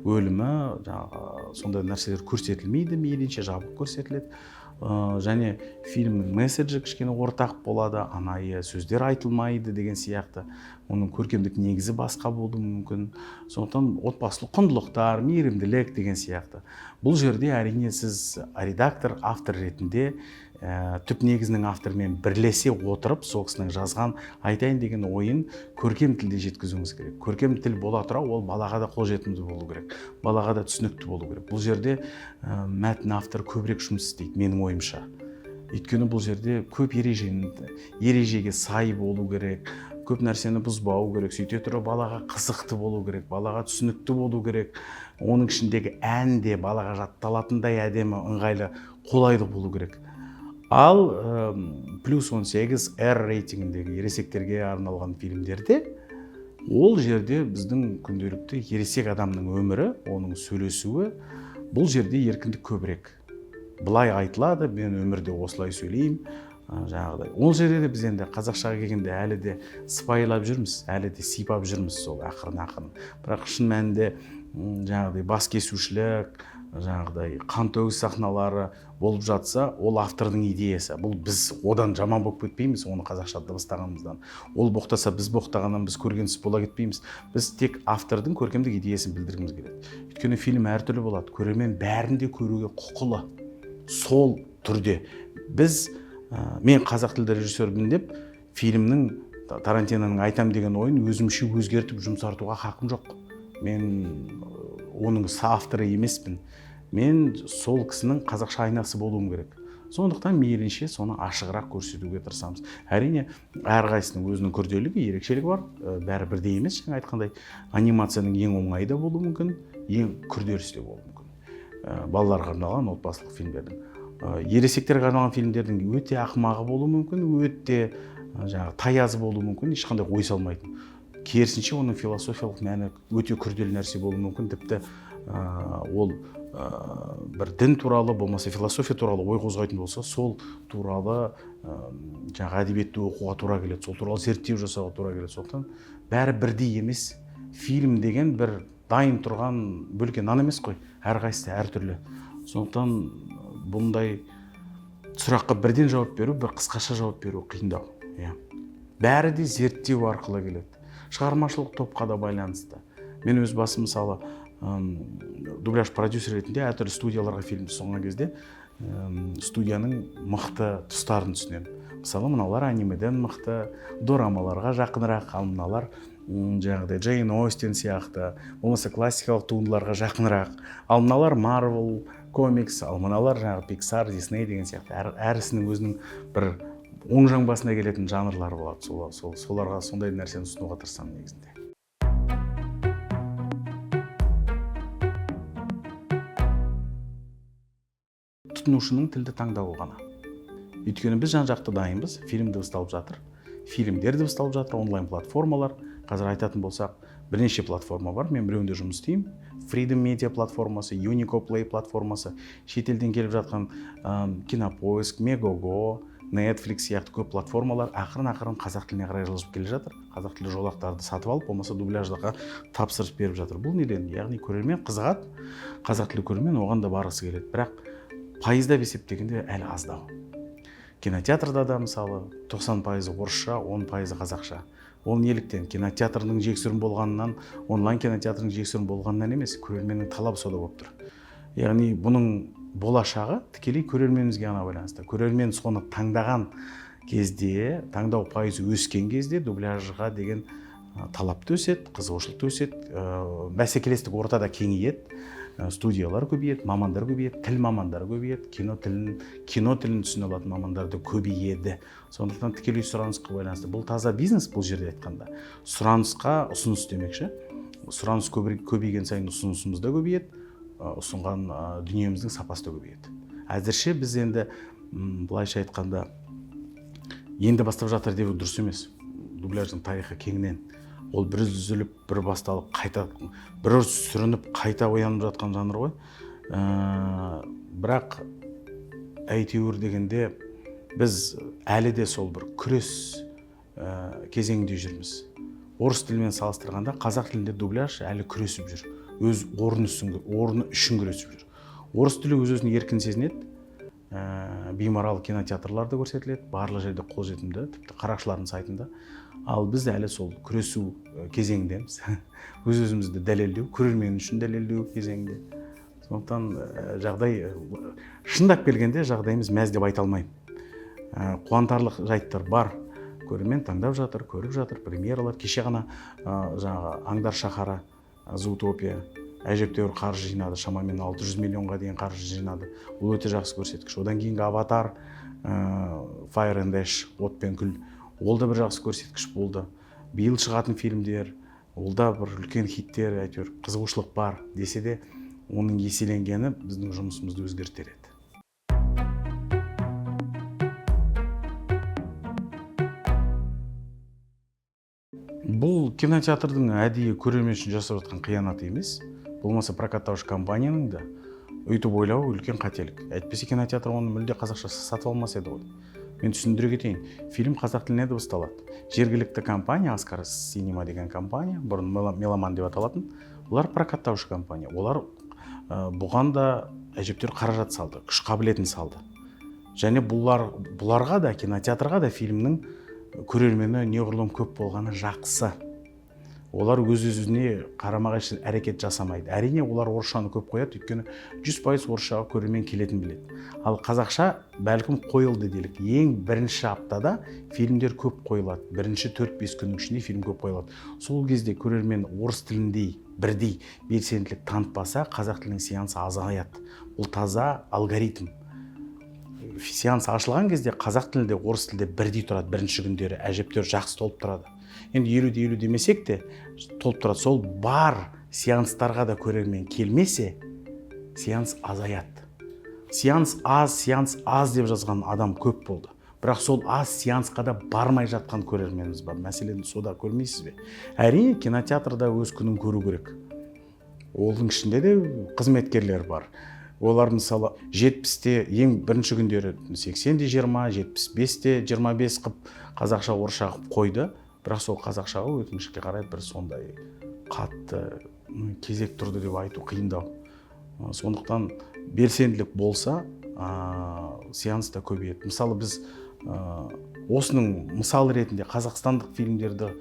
өлімі, жаңағы сондай нәрселер көрсетілмейді, мейлінше жабық көрсетіледі. Және фильмнің месседжі кішкене ортақ болады, анайы сөздер айтылмайды деген сияқты. Оның көркемдік негізі басқа болуы мүмкін. Сондықтан отбасылық құндылықтар, мейірімділік деген сияқты. Бұл жерде, әрине, сіз редактор, автор ретінде түп негізінің авторымен бірлесе отырып, сол кісінің жазған, айтайын деген ойын көркем тілде жеткізуіңіз керек. Көркем тіл бола тұра, ол балаға да қолжетімді болу керек, балаға да түсінікті болу керек. Бұл жерде мәтін авторы көбірек жұмыс істейді, менің ойымша. Өйткені бұл жерде көп ережеге сай болу керек, көп нәрсені бұзбау керек, сөйте тұра балаға қызықты болу керек, балаға түсінікті болу керек. Оның ішіндегі ән де балаға жатталатындай әдемі, ыңғайлы, қолайлы болу керек. Ал +18, R рейтингіндегі ересектерге арналған фильмдерде, ол жерде біздің күнделікті ересек адамның өмірі, оның сөйлесуі, бұл жерде еркіндік көбірек. Былай айтылады, мен өмірде осылай сөйлеймін, жаңағыдай. Ол жерде де біз енді қазақшаға келгенде әлі де сыпайылап жүрміз, әлі де сипап жүрміз сол ақырын ақырын. Бірақ шын мәнінде жаңағыдай бас кесушілік, жаңағыдай қан төгіс сахналары болып жатса, ол автордың идеясы. Бұл біз одан жаман болып кетпейміз, оны қазақша дыбыстағанымыздан. Ол боқтаса, біз боқтағаннан біз көргенсіз бола кетпейміз. Біз тек автордың көркемдік идеясын білдіргіміз келеді. Өйткені фильм әртүрлі болады, көрермен бәрін де көруге құқылы. Сол түрде біз, мен қазақ тілді режиссермін деп, фильмнің, Тарантиноның айтам деген ойын өзімше өзгертіп, жұмсартуға хақым жоқ. Мен оның соавторы емеспін, мен сол кісінің қазақша айнасы болуым керек. Сондықтан мейлінше соны ашығырақ көрсетуге тырысамыз. Әрине, әрқайсысының өзінің күрделілігі, ерекшелігі бар. Бәрі бірдей емес. Жаңа айтқандай, анимацияның ең оңайы да болуы мүмкін, ең күрделісі де болуы мүмкін. Балаларға арналған отбасылық фильмдердің, ересектерге арналған фильмдердің өте ақымағы болуы мүмкін, өте жаңағы таязы болуы мүмкін, ешқандай ой салмайтын. Керісінше, оның философиялық мәні өте күрделі нәрсе болуы мүмкін. Тіпті ол бір дін туралы, болмаса философия туралы ой қозғайтын болса, сол туралы жаңағы әдебиетті оқуға тура келеді, сол туралы зерттеу жасауға тура келеді. Сондықтан бәрі бірдей емес. Фильм деген бір дайын тұрған бөлке нан емес қой, әрқайсысы әртүрлі. Сондықтан бұндай сұраққа бірден жауап беру, бір қысқаша жауап беру қиындау. Иә, бәрі де зерттеу арқылы келеді, шығармашылық топқа да байланысты. Мен өз басым, мысалы, дубляж продюсер ретінде әртүрлі студияларға фильмді ұсынған кезде, студияның мықты тұстарын түсінемін. Мысалы, мыналар анимеден мықты, дорамаларға жақынырақ, ал мыналар жаңағыдай Джейн Остин сияқты, болмаса классикалық туындыларға жақынырақ, ал мыналар Марвел комикс, ал мыналар жаңағы Пиксар, Дисней деген сияқты. Әрісінің өзінің бір оң жамбасына келетін жанрлары болады. Соларға сондай нәрсені ұсынуға тырысамын негізінде. Тұтынушының тілді таңдауы ғана. Өйткені біз жан жақты дайынбыз, фильм дыбысталып жатыр, фильмдер дыбысталып жатыр, онлайн платформалар. Қазір айтатын болсақ, бірнеше платформа бар, мен біреуінде жұмыс істеймін. Freedom Media платформасы, Unico Play платформасы, шетелден келіп жатқан Кинопоиск, Megogo, Netflix сияқты көп платформалар ақырын ақырын қазақ тіліне қарай жылжып келе жатыр. Қазақ тілді жолақтарды сатып алып, болмаса дубляжға тапсырыс беріп жатыр. Бұл неден? Яғни көрермен қызығады, қазақ тілді көрермен оған да барғысы келеді. Бірақ пайыздап есептегенде әлі аздау. Кинотеатрда да, мысалы, 90% орысша, 10% қазақша. Ол неліктен? Кинотеатрдың жексұрын болғанынан, онлайн кинотеатрдың жексұрын болғанынан емес, көрерменнің талабы сода болып тұр. Яғни бұның болашағы тікелей көрерменімізге ғана байланысты. Көрермен соны таңдаған кезде, таңдау пайызы өскен кезде дубляжға деген талап та өседі, қызығушылық та өседі, бәсекелестік ортада кеңейеді, студиялар көбейеді, мамандар көбейеді, тіл мамандары көбейеді, кино тілін түсіне алатын мамандар да көбейеді. Сондықтан тікелей сұранысқа байланысты. Бұл таза бизнес, бұл жерде айтқанда. Сұранысқа ұсыныс демекші. Сұраныс көбейген сайын ұсынысымыз да көбейеді, ұсынған дүниеміздің сапасы да көбейеді. Әзірше біз енді, былайша айтқанда, енді бастап жатыр деу дұрыс емес. Дубляждың тарихы кеңінен. Ол бір үзіліп, бір басталып, қайта, бір сүрініп, қайта оянып жатқан жанр ғой. Бірақ әйтеуір дегенде біз әлі де сол бір күрес кезеңінде жүрміз. Орыс тілімен салыстырғанда қазақ тілінде дубляж әлі күресіп жүр. Өз орны үшін күресіп жүр. Орыс тілі өз өзін еркін сезінеді. Беймарал кинотеатрларда көрсетіледі, барлық жерде қолжетімді, тіпті қарақшылардың сайтында. Ал біз әлі сол күресу кезеңіндеміз. Өз өзімізді дәлелдеу, көрермен үшін дәлелдеу кезеңінде. Сондықтан жағдай, шындап келгенде жағдайымыз мәз деп айта алмаймын. Қуантарлық жайттар бар. Көрермен таңдап жатыр, көріп жатыр, премьералар. Кеше ғана жаңағы Аңдар шаһары, Зоотопия әжептәуір қаржы жинады, шамамен 600 миллионға дейін қаржы жинады. Бұл өте жақсы көрсеткіш. Одан кейінгі Аватар, Fire and Ash, от пен күл, ол да бір жақсы көрсеткіш болды. Биыл шығатын фильмдер, ол да бір үлкен хиттер, әйтеуір қызығушылық бар десе де, оның еселенгені біздің жұмысымызды өзгертер еді. Бұл кинотеатрдың әдейі көрермен үшін жасап жатқан қиянаты емес. Болмаса прокаттаушы компанияның да өйтіп ойлауы үлкен қателік. Әйтпесе кинотеатр оны мүлде қазақша сатып алмас еді ғой. Мен түсіндіре кетейін. Фильм қазақ тіліне дыбысталады. Жергілікті компания, Аскар Синема деген компания, бұрын Меломан деп аталатын, олар прокаттаушы компания. Олар бұған да әжептәуір қаражат салды, күш қабілетін салды. Және бұларға да, кинотеатрға да фильмнің көрермені неғұрлым көп болғаны жақсы. Олар өз-өзіне қарама-қайшы әрекет жасамайды. Әрине, олар орысшаны көп қояды, өйткені 100% орысшаға көрермен келетін біледі. Ал қазақша бәлкім қойылды делік. Ең бірінші аптада фильмдер көп қойылады. Бірінші төрт-бес күннің ішінде фильм көп қойылады. Сол кезде көрермен орыс тіліндей бірдей белсенділік танытпаса, қазақ тілінің сеансы азаяды. Бұл таза алгоритм. Сеанс ашылған кезде қазақ тілінде, орыс тілінде бірдей тұрады. Бірінші күндері әжептәуір жақсы толып тұрады. Енді елу де елу демесек те толып тұрады. Сол бар сеанстарға да көрермен келмесе, сеанс азаяды. Сеанс аз, сеанс аз деп жазған адам көп болды. Бірақ сол аз сеансқа да бармай жатқан көрерменіміз бар. Мәселені сода көрмейсіз бе? Әрине, кинотеатрда өз күнін көру керек. Оның ішінде де қызметкерлер бар. Олар мысалы жетпісте ең бірінші күндері сексенде жиырма, жетпіс бесте жиырма бес қып қазақша орысша қып қойды. Бірақ сол қазақшаға өкінішке қарай бір сондай қатты кезек тұрды деп айту қиындау. Сондықтан белсенділік болса, сеанс та көбейеді. Мысалы біз, осының мысал ретінде қазақстандық фильмдерді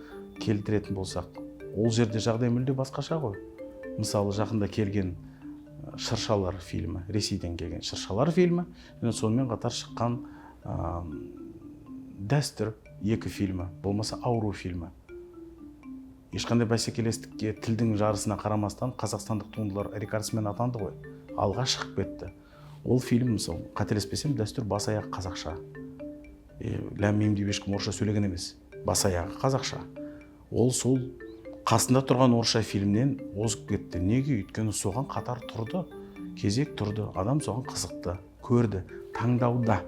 келтіретін болсақ, ол жерде жағдай мүлде басқаша ғой. Мысалы жақында келген Шыршалар фильмі, Ресейден келген Шыршалар фильмі, және сонымен қатар шыққан, Дәстүр екі фильмі, болмаса Ауру фильмі. Ешқандай бәсекелестікке, тілдің жарысына қарамастан қазақстандық туындылар рекордсмен атанды ғой, алға шығып кетті. Ол фильм, мысалы, қателеспесем, Дәстүр бас аяғы қазақша. Ләм-мим деп ешкім орысша сөйлеген емес, бас аяғы қазақша. Ол сол қасында тұрған орысша фильмнен озып кетті. Неге? Өйткені соған қатар тұрды, кезек тұрды, адам соған қызықты, көрді, таңдауда.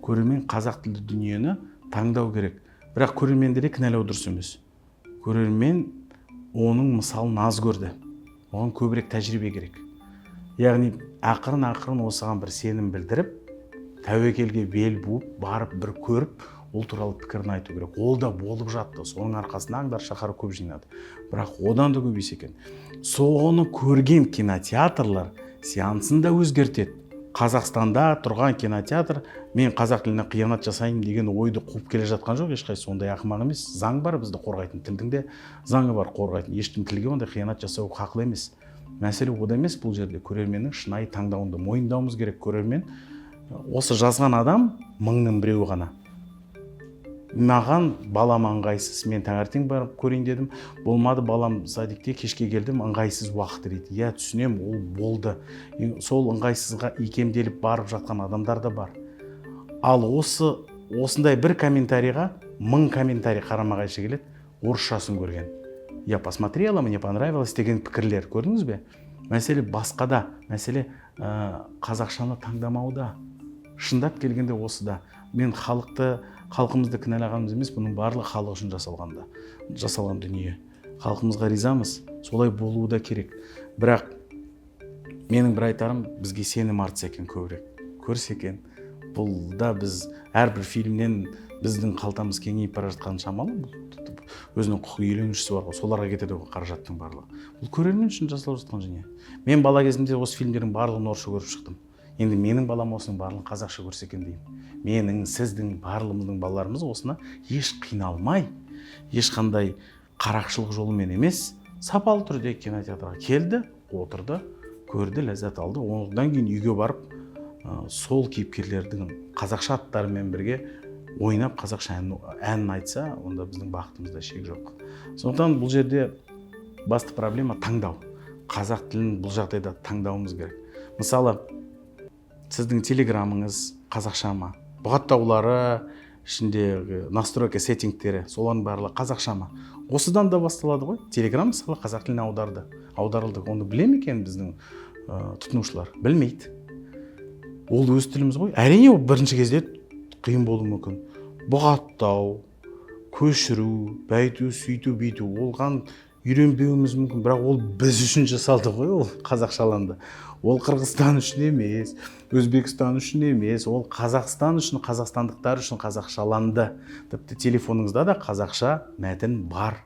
Көрермен қазақ тілді дүниені таңдау керек. Бірақ көрерменді де кінәлау дұрыс емес. Көрермен оның мысалын аз көрді, оған көбірек тәжірибе керек. Яғни ақырын-ақырын осыған бір сенім білдіріп, тәуекелге бел буып, барып бір көріп, ол туралы пікірін айту керек. Ол да болып жатты. Соның арқасында Аңдар шаһары көп жинады. Бірақ одан да көбейсе екен. Соны көрген кинотеатрлар сеансын да өзгертеді. Қазақстанда тұрған кинотеатр мен қазақ тіліне қиянат жасаймын деген ойды қуып келе жатқан жоқ, ешқайсысы ондай ақымақ емес. Заң бар бізді қорғайтын, тілдің де заңы бар қорғайтын. Ешкім тілге ондай қиянат жасау хақылы емес. Мәселе ода емес, бұл жерде көрерменнің шынайы таңдауын да мойындауымыз керек. Көрермен, осы жазған адам мыңның біреуі ғана. Маған балам ыңғайсыз, мен таңертең барып көрейін дедім, болмады, балам садикте, кешке келдім, ыңғайсыз уақыт дейді. Иә, түсінемін, ол болды. Сол ыңғайсызға икемделіп барып жатқан адамдар да бар. Ал осындай бір комментарийға 1000 комментарий қарама-қайшы келеді, орысшасын көрген. Я посмотрела, мне понравилось деген пікірлер, көрдіңіз бе? Мәселе басқада, мәселе қазақшаны таңдамауда. Шындап келгенде осыда. Мен халқымызды кінәлағанымыз емес, бұның барлығы халық үшін жасалған дүние. Халқымызға ризамыз, солай болуы да керек. Бірақ менің бір айтарым, бізге сенім артса екен көбірек, көрсе екен. Бұл да біз әрбір фильмнен біздің қалтамыз кеңейіп бара жатқаны шамалы. Бұл өзінің құқық иеленушісі бар ғой, соларға кетеді ғой қаражаттың барлығы. Бұл көрермен үшін жасалып жатқан дүние. Мен бала кезімде осы фильмдердің барлығын орысша көріп шықтым. Енді менің балам осының барлығын қазақша көрсе екен деймін. Менің, сіздің, барлығымыздың балаларымыз осыны еш қиналмай, ешқандай қарақшылық жолымен емес, сапалы түрде кинотеатрға келді, отырды, көрді, ләззат алды. Одан кейін үйге барып, сол кейіпкерлердің қазақша аттарымен бірге ойнап қазақша әнін айтса, онда біздің бақытымызда шек жоқ. Сондықтан бұл жерде басты проблема таңдау. Қазақ тілін бұл жағдайда таңдауымыз керек. Мысалы, сіздің телеграмыңыз қазақша ма? Бұғаттаулары, ішіндегі настройка, сеттингтері, солардың барлығы қазақша ма? Осыдан да басталады ғой. Телеграм мысалы қазақ тіліне аударылды. Оны біле ме екен біздің тұтынушылар? Білмейді. Ол өз тіліміз ғой. Әрине, ол бірінші кезде қиын болуы мүмкін. Бұғаттау, көшіру, бәйту, сөйту, бүйту, оған үйренбеуіміз мүмкін, бірақ ол біз үшін жасалды ғой, ол қазақшаланды. Ол Қырғызстан үшін емес, Өзбекстан үшін емес, ол Қазақстан үшін, қазақстандықтар үшін қазақшаланды. Тіпті телефоныңызда да қазақша мәтін бар.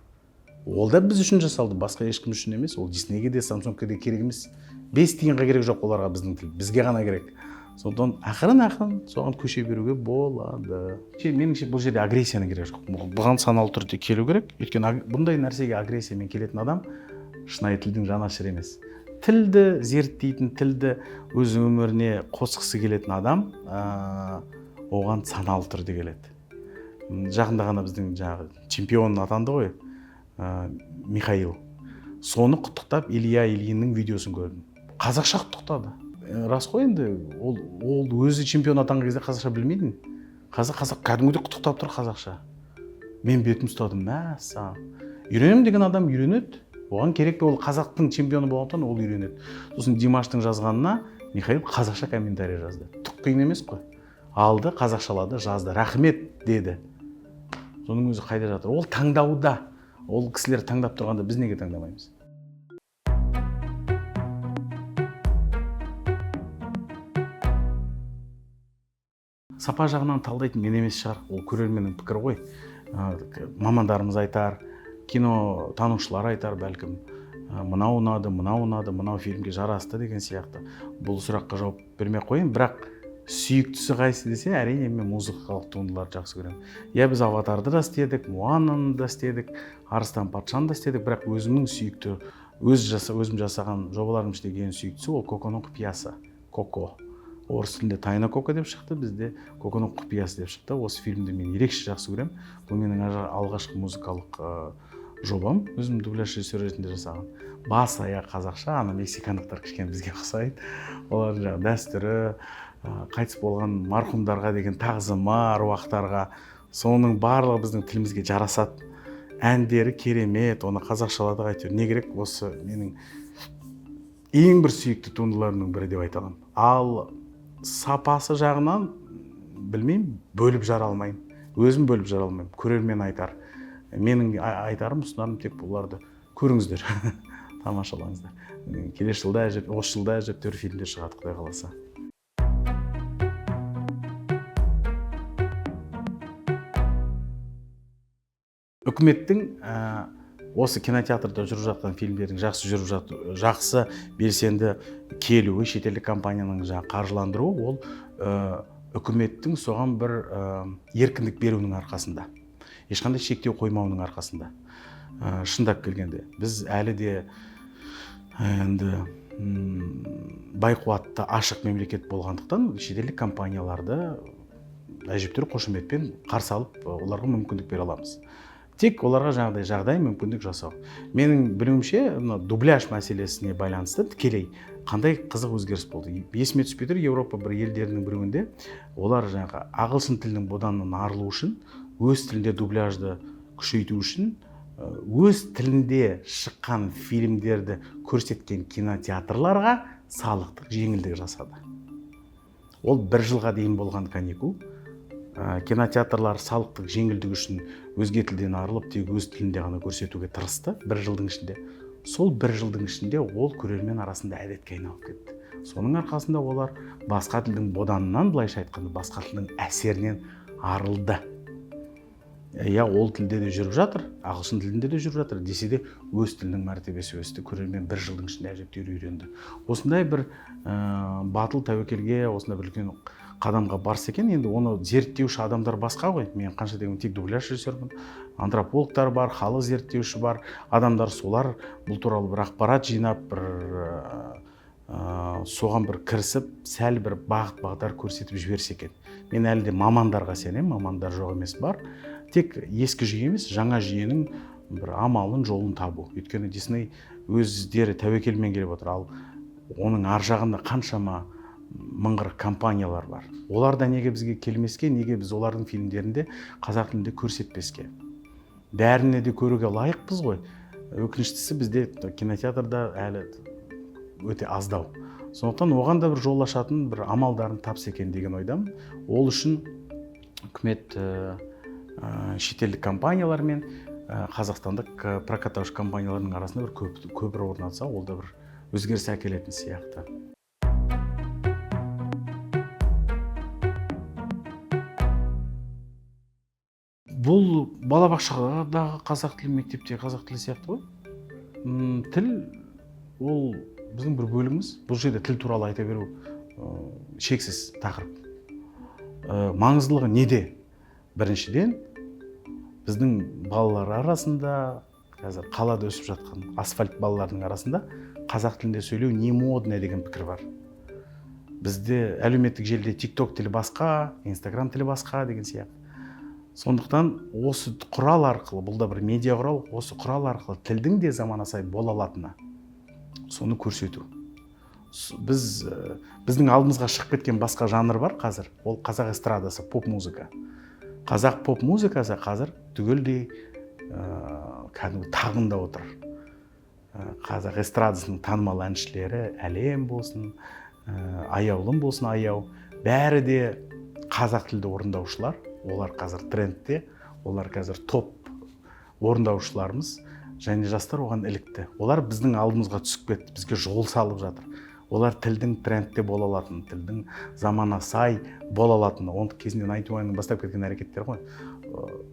Ол да біз үшін жасалды, басқа ешкім үшін емес. Ол Диснейге де, Самсунгке де керек емес. 5 тиынға керек жоқ оларға біздің тіл, бізге ғана керек. Сондықтан ақырын-ақырын соған көше беруге болады. Меніңше, бұл жерде агрессияның керегі жоқ. Бұған саналы түрде келу керек. Өйткені бұндай нәрсеге агрессиямен келетін адам шынайы тілдің жанашыры емес. Тілді зерттейтін, тілді өз өміріне қосқысы келетін адам, оған саналы түрде келеді. Жақында ғана біздің жаңағы чемпион атанды ғой, Михаил. Соны құттықтап Илья Ильиннің видеосын көрдім. Қазақша құттықтады. Рас қой енді, ол өзі чемпион атанған кезде қазақша білмейтін. Қазір қазақ кәдімгідей құттықтап тұр қазақша. Мен бетім ұстадым, мәссаған. Үйренемін деген адам үйренеді. Оған керек пе, ол қазақтың чемпионы болғандықтан ол үйренеді. Сосын Димаштың жазғанына Михаил қазақша комментарий жазды. Түк қиын емес қой. Алды, қазақшалады, жазды. Рахмет деді. Соның өзі қайда жатыр? Ол таңдауда. Ол кісілер таңдап тұрғанда біз неге таңдамаймыз? Сапа жағынан талдайтын мен емес шығар, ол көрерменнің пікірі ғой. Мамандарымыз айтар, кино танушылар айтар бәлкім. Мынау ұнады, мынау ұнады, мынау фильмге жарасты деген сияқты. Бұл сұраққа жауап бермей ақ қояйын, бірақ сүйіктісі қайсы десе, әрине мен музыкалық туындыларды жақсы көремін. Иә, біз Аватарды да істедік, Моананы да істедік, Арыстан патшаны да істедік, бірақ өзімнің сүйікті, өзім жасаған жобаларымның ішіндегі ең сүйіктісі ол Коконың құпиясы. Коко. Орыс тілінде Тайна Коко деп шықты, бізде Коконың құпиясы деп шықты. Осы фильмді мен ерекше жақсы көремін. Бұл менің алғашқы музыкалық жобам, өзім дубляж режиссері ретінде жасаған. Бас аяқ қазақша, ана мексикандықтар кішкене бізге ұқсайды. Олардың жаңағы дәстүрі, қайтыс болған марқұмдарға деген тағзымы, аруақтарға, соның барлығы біздің тілімізге жарасады. Әндері керемет, оны қазақшаладық әйтеуір. Не керек, осы менің ең бір сүйікті туындыларымның бірі деп айта аламын. Ал сапасы жағынан білмеймін, бөліп жара алмаймын. Өзім бөліп жара алмаймын. Көрермен айтар. Менің айтарым, ұсынарым тек бұларды көріңіздер, тамашалаңыздар. Келесі жылда осы жылда әжептәуір фильмдер шығады, Құдай қаласа. Үкіметтің Осы кинотеатрда жүріп жатқан фильмдердің жақсы жүріп жақсы белсенді келуі, шетелдік компанияның жаңа қаржыландыруы, ол үкіметтің соған бір еркіндік беруінің арқасында, ешқандай шектеу қоймауының арқасында. Шындап келгенде біз әлі де енді байқуатты ашық мемлекет болғандықтан шетелдік компанияларды әжептәуір қошеметпен қарсы алып, оларға мүмкіндік бере аламыз. Тек оларға жаңағыдай жағдай, мүмкіндік жасау. Менің білуімше, мына дубляж мәселесіне байланысты тікелей қандай қызық өзгеріс болды. Есіме түспей тұр, Еуропа бір елдерінің біреуінде олар жаңағы ағылшын тілінің боданынан арылу үшін, өз тілінде дубляжды күшейту үшін, өз тілінде шыққан фильмдерді көрсеткен кинотеатрларға салықтық жеңілдік жасады. Ол бір жылға дейін болған каникул. Кинотеатрлар салықтық жеңілдік үшін өзге тілден арылып, тек өз тілінде ғана көрсетуге тырысты бір жылдың ішінде. Сол бір жылдың ішінде ол көрермен арасында әдетке айналып кетті. Соның арқасында олар басқа тілдің боданынан, былайша айтқанда, басқа тілдің әсерінен арылды. Иә, ол тілде де жүріп жатыр, ағылшын тілінде де жүріп жатыр, десе де өз тілінің мәртебесі өсті, көрермен бір жылдың ішінде әжептәуір үйренді. Осындай бір батыл тәуекелге, осындай бір үлкен қадамға барса екен. Енді оны зерттеуші адамдар басқа ғой. Мен қанша дегенмен тек дубляж режиссермін, антропологтар бар, халық зерттеуші бар адамдар, солар бұл туралы бір ақпарат жинап, бір соған бір кірісіп, сәл бір бағыт бағдар көрсетіп жіберсе екен. Мен әлі де мамандарға сенемін, мамандар жоқ емес, бар. Тек ескі жүйе емес, жаңа жүйенің бір амалын, жолын табу. Өйткені Дисней өздері тәуекелмен келіп отыр, ал оның ар жағында қаншама мыңғырық компаниялар бар. Олар да неге бізге келмеске, неге біз олардың фильмдерінде қазақ тілінде көрсетпеске? Бәріне де көруге лайықпыз ғой. Өкініштісі, бізде кинотеатрда әлі өте аздау. Сондықтан оған да бір жол ашатын бір амалдарын тапса екен деген ойдамын. Ол үшін үкімет шетелдік компаниялар мен қазақстандық прокаттаушы компаниялардың арасында бір көпір орнатса, ол да бір өзгеріс әкелетін сияқты. Бұл балабақшадағы қазақ тілі, мектепте қазақ тілі сияқты ғой. Тіл ол біздің бір бөлігіміз. Бұл жерде тіл туралы айта беру шексіз тақырып. Маңыздылығы неде? Біріншіден, біздің балалар арасында, қазір қалада өсіп жатқан асфальт балалардың арасында қазақ тілінде сөйлеу не модно деген пікір бар. Бізде әлеуметтік желіде TikTok тілі басқа, Instagram тілі басқа деген сияқты. Сондықтан осы құрал арқылы, бұл да бір медиа құрал, осы құрал арқылы тілдің де замана сай бола алатыны, соны көрсету. Біздің алдымызға шығып кеткен басқа жанр бар қазір, ол қазақ эстрадасы, поп музыка. Қазақ поп музыкасы қазір түгелдей кәдімгі тағында отыр. Қазақ эстрадасының танымал әншілері, Әлем болсын, Аяулым болсын, Аяу, бәрі де қазақ тілді орындаушылар. Олар қазір трендте, олар қазір топ орындаушыларымыз, және жастар оған ілікті. Олар біздің алдымызға түсіп кетті, бізге жол салып жатыр. Олар тілдің трендте бола алатын, тілдің замана сай бола алатын, оны кезінде Найнти Уаннан бастап кеткен әрекеттер ғой.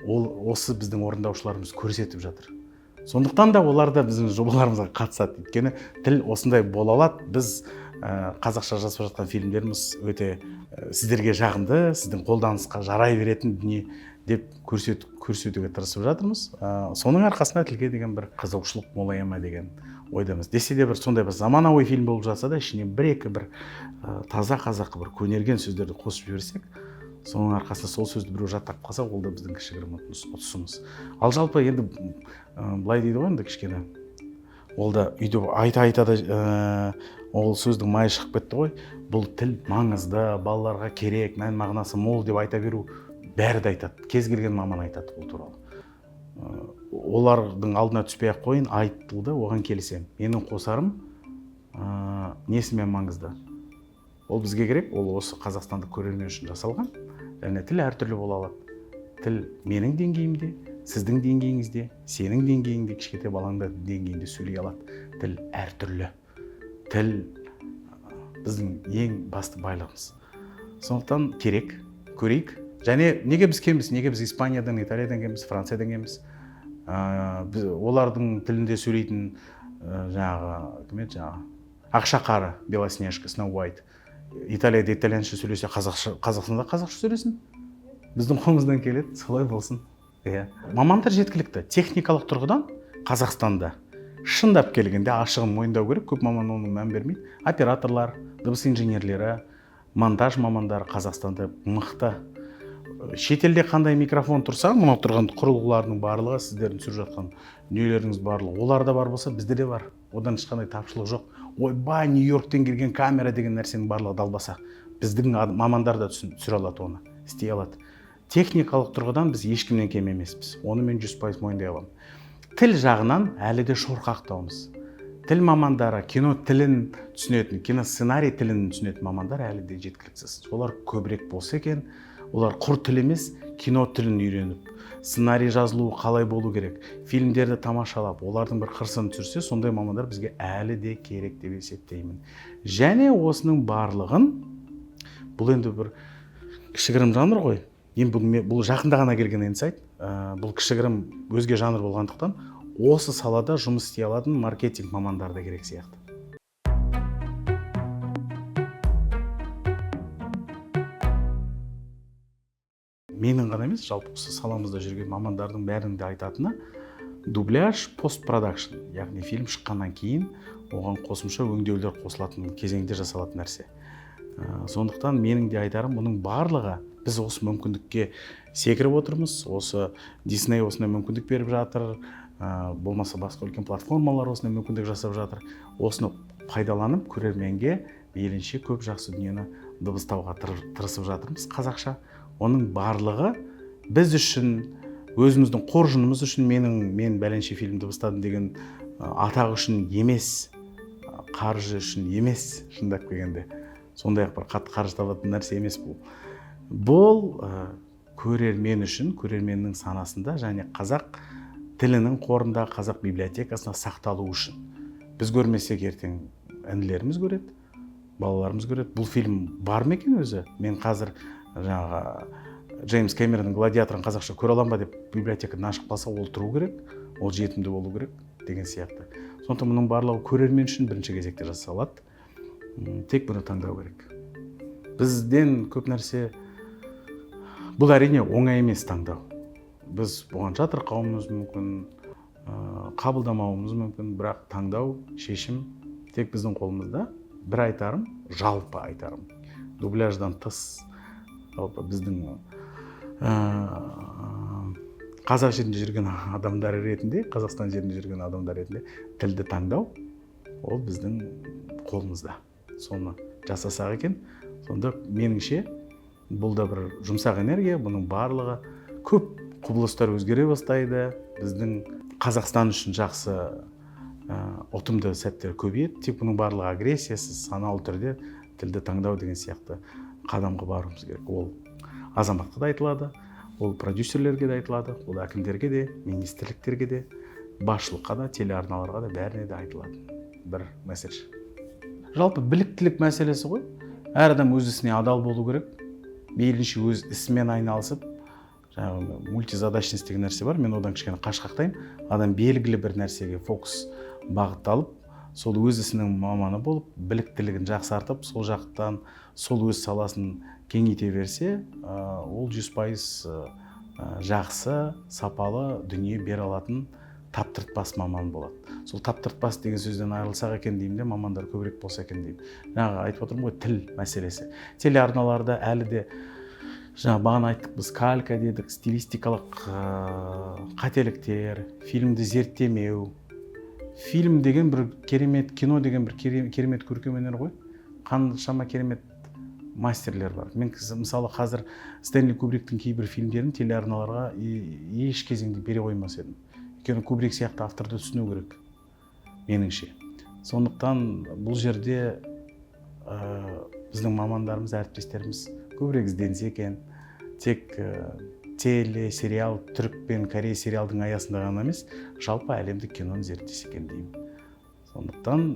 Ол осы біздің орындаушыларымыз көрсетіп жатыр. Сондықтан да олар да біздің жобаларымызға қатысады. Өйткені тіл осындай бола алады. Біз қазақша жазып жатқан фильмдеріміз өте сіздерге жағымды, сіздің қолданысқа жарай беретін дүние деп көрсетуге тырысып жатырмыз. Соның арқасында тілге деген бір қызығушылық молая ма деген ойдамыз. Десе де бір сондай бір заманауи фильм болып жатса да, ішіне бір-екі бір таза қазақы бір көнерген сөздерді қосып жіберсек, соның арқасында сол сөзді біреу жаттап қалса, ол да біздің кішігірім ұтысымыз. Ал жалпы енді былай дейді ғой, енді кішкене ол да өйтіп айта айта да ол сөздің майы шығып кетті ғой. Бұл тіл маңызды, балаларға керек, мән мағынасы мол деп айта беру бәрі де айтады, кез келген маман айтады ол туралы. Олардың алдына түспей ақ қояйын, айтылды, оған келісемін. Менің қосарым несімен маңызды? Ол бізге керек, ол осы қазақстандық көрермен үшін жасалған. Және тіл әртүрлі бола алады. Тіл менің деңгейімде, сіздің деңгейіңізде, сенің деңгейіңде, кішкентай баланың да деңгейінде сөйлей алады. Тіл әртүрлі. Тіл біздің ең басты байлығымыз. Сондықтан керек, көрейік. Және неге біз кембіз? Неге біз Испаниядан, Италиядан кембіз, Франциядан кембіз? Олардың тілінде сөйлейтін жаңағы кім еді, жаңағы Ақшақары, Белоснежка, Snow White. Италияда итальянша сөйлесе, Қазақстанда қазақша сөйлесін. Біздің қолымыздан келеді, солай болсын. Иә. Мамандар жеткілікті. Техникалық тұрғыдан Қазақстанда шындап келгенде ашығын мойындау керек, көп маман оның мән бермейді. Операторлар, дыбыс инженерлері, монтаж мамандары Қазақстанда мықты. Шетелде қандай микрофон тұрса, мынау тұрған құрылғылардың барлығы, сіздердің түсіріп жатқан дүниелеріңіз барлығы, оларда бар болса, бізде де бар. Одан ешқандай тапшылық жоқ. Ойбай, Нью-Йорктен келген камера деген нәрсенің барлығы далбаса. Біздің мамандар да түсіре алады оны, істей алады. Техникалық тұрғыдан біз ешкімнен кем емеспіз. Оны мен 100% мойындай аламын. Тіл жағынан әлі де шорқақтаумыз. Тіл мамандары, кино тілін түсінетін, киносценарий тілін түсінетін мамандар әлі де жеткіліксіз. Олар көбірек болса екен, олар құр тіл емес, кино тілін үйреніп, сценарий жазылуы қалай болу керек, фильмдерді тамашалап, олардың бір қырсын түсірсе, сондай мамандар бізге әлі де керек деп есептеймін. Және осының барлығын, бұл енді бір кішігірім жанр ғой. Енді бұл жақында ғана келген инсайт, бұл кішігірім өзге жанр болғандықтан, осы салада жұмыс істей алатын маркетинг мамандары да керек сияқты. Менің ғана емес, жалпы осы саламызда жүрген мамандардың бәрінің де айтатыны дубляж постпродакшн, яғни фильм шыққаннан кейін оған қосымша өңдеулер қосылатын кезеңде жасалатын нәрсе. Сондықтан менің де айтарым, бұның барлығы біз осы мүмкіндікке секіріп отырмыз, осы Disney осындай мүмкіндік беріп жатыр, болмаса басқа үлкен платформалар осындай мүмкіндік жасап жатыр. Осыны пайдаланып көрерменге мейлінше көп жақсы дүниені дыбыстауға тырысып жатырмыз қазақша. Оның барлығы біз үшін, өзіміздің қоржынымыз үшін, мен бәленше фильм дыбыстадым деген атақ үшін емес, қаржы үшін емес, шындап келгенде. Сондай-ақ бір қатты қаржы табатын нәрсе емес бұл. Бұл көрермен үшін, көрерменнің санасында және қазақ тілінің қорында, қазақ библиотекасында сақталу үшін. Біз көрмесек ертең інілеріміз көреді, балаларымыз көреді. Бұл фильм бар ма екен өзі? Мен қазір жаңағы Джеймс Кэмеронның Гладиаторын қазақша көре аламын ба деп библиотекадан ашып қалса, ол тұру керек, ол жетімді болу керек деген сияқты. Сондықтан мұның барлығы көрермен үшін бірінші кезекте жасалады. Тек бұны таңдау керек. Бізден көп нәрсе, бұл әрине оңай емес таңдау. Біз бұған жатырқауымыз мүмкін, қабылдамауымыз мүмкін, бірақ таңдау, шешім тек біздің қолымызда. Бір айтарым, жалпы айтарым, дубляждан тыс жалпы біздің қазақ жерінде жүрген адамдар ретінде, Қазақстан жерінде жүрген адамдар ретінде тілді таңдау ол біздің қолымызда. Соны жасасақ екен, сонда меніңше бұл да бір жұмсақ энергия, бұның барлығы көп құбылыстар өзгере бастайды. Біздің Қазақстан үшін жақсы, ұтымды сәттер көбейеді. Тек бұның барлығы агрессиясыз, саналы түрде тілді таңдау деген сияқты қадамға баруымыз керек. Ол азаматқа да айтылады, ол продюсерлерге де айтылады, ол әкімдерге де, министрліктерге де, басшылыққа да, телеарналарға да, бәріне де айтылады бір месседж. Жалпы біліктілік мәселесі ғой. Әр адам өз ісіне адал болу керек. Мейлінше өз ісімен айналысып, жаңағы мультизадачность деген нәрсе бар, мен одан кішкене қашқақтаймын. Адам белгілі бір нәрсеге фокус бағытталып, сол өз ісінің маманы болып, біліктілігін жақсартып, сол жақтан сол өз саласын кеңейте берсе, ол 100% жақсы, сапалы дүние бере алатын таптыртпас маман болады. Сол таптыртпас деген сөзден айырылсақ екен деймін де, мамандар көбірек болса екен деймін. Жаңағы айтып отырмын ғой, тіл мәселесі. Телеарналарда әлі де жаңа бағана айттық біз, калька дедік, стилистикалық қателіктер, фильмді зерттемеу. Фильм деген бір керемет, кино деген бір керемет көркем өнер ғой. Қаншама керемет мастерлер бар. Мен мысалы қазір Стэнли Кубриктің кейбір фильмдерін телеарналарға еш кезеңде бере қоймас едім. Өйткені Кубрик сияқты авторды түсіну керек меніңше. Сондықтан бұл жерде біздің мамандарымыз, әріптестеріміз көбірек ізденсе екен. Тек теле, сериал, түрік пен корей сериалдың аясында ғана емес, жалпы әлемдік киноны зерттесе екен деймін. Сондықтан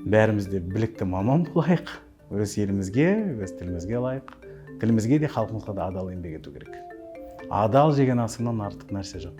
бәріміз де білікті маман болайық, өз елімізге, өз тілімізге лайық, тілімізге де, халқымызға да адал еңбек ету керек. Адал жеген асыңнан артық нәрсе жоқ.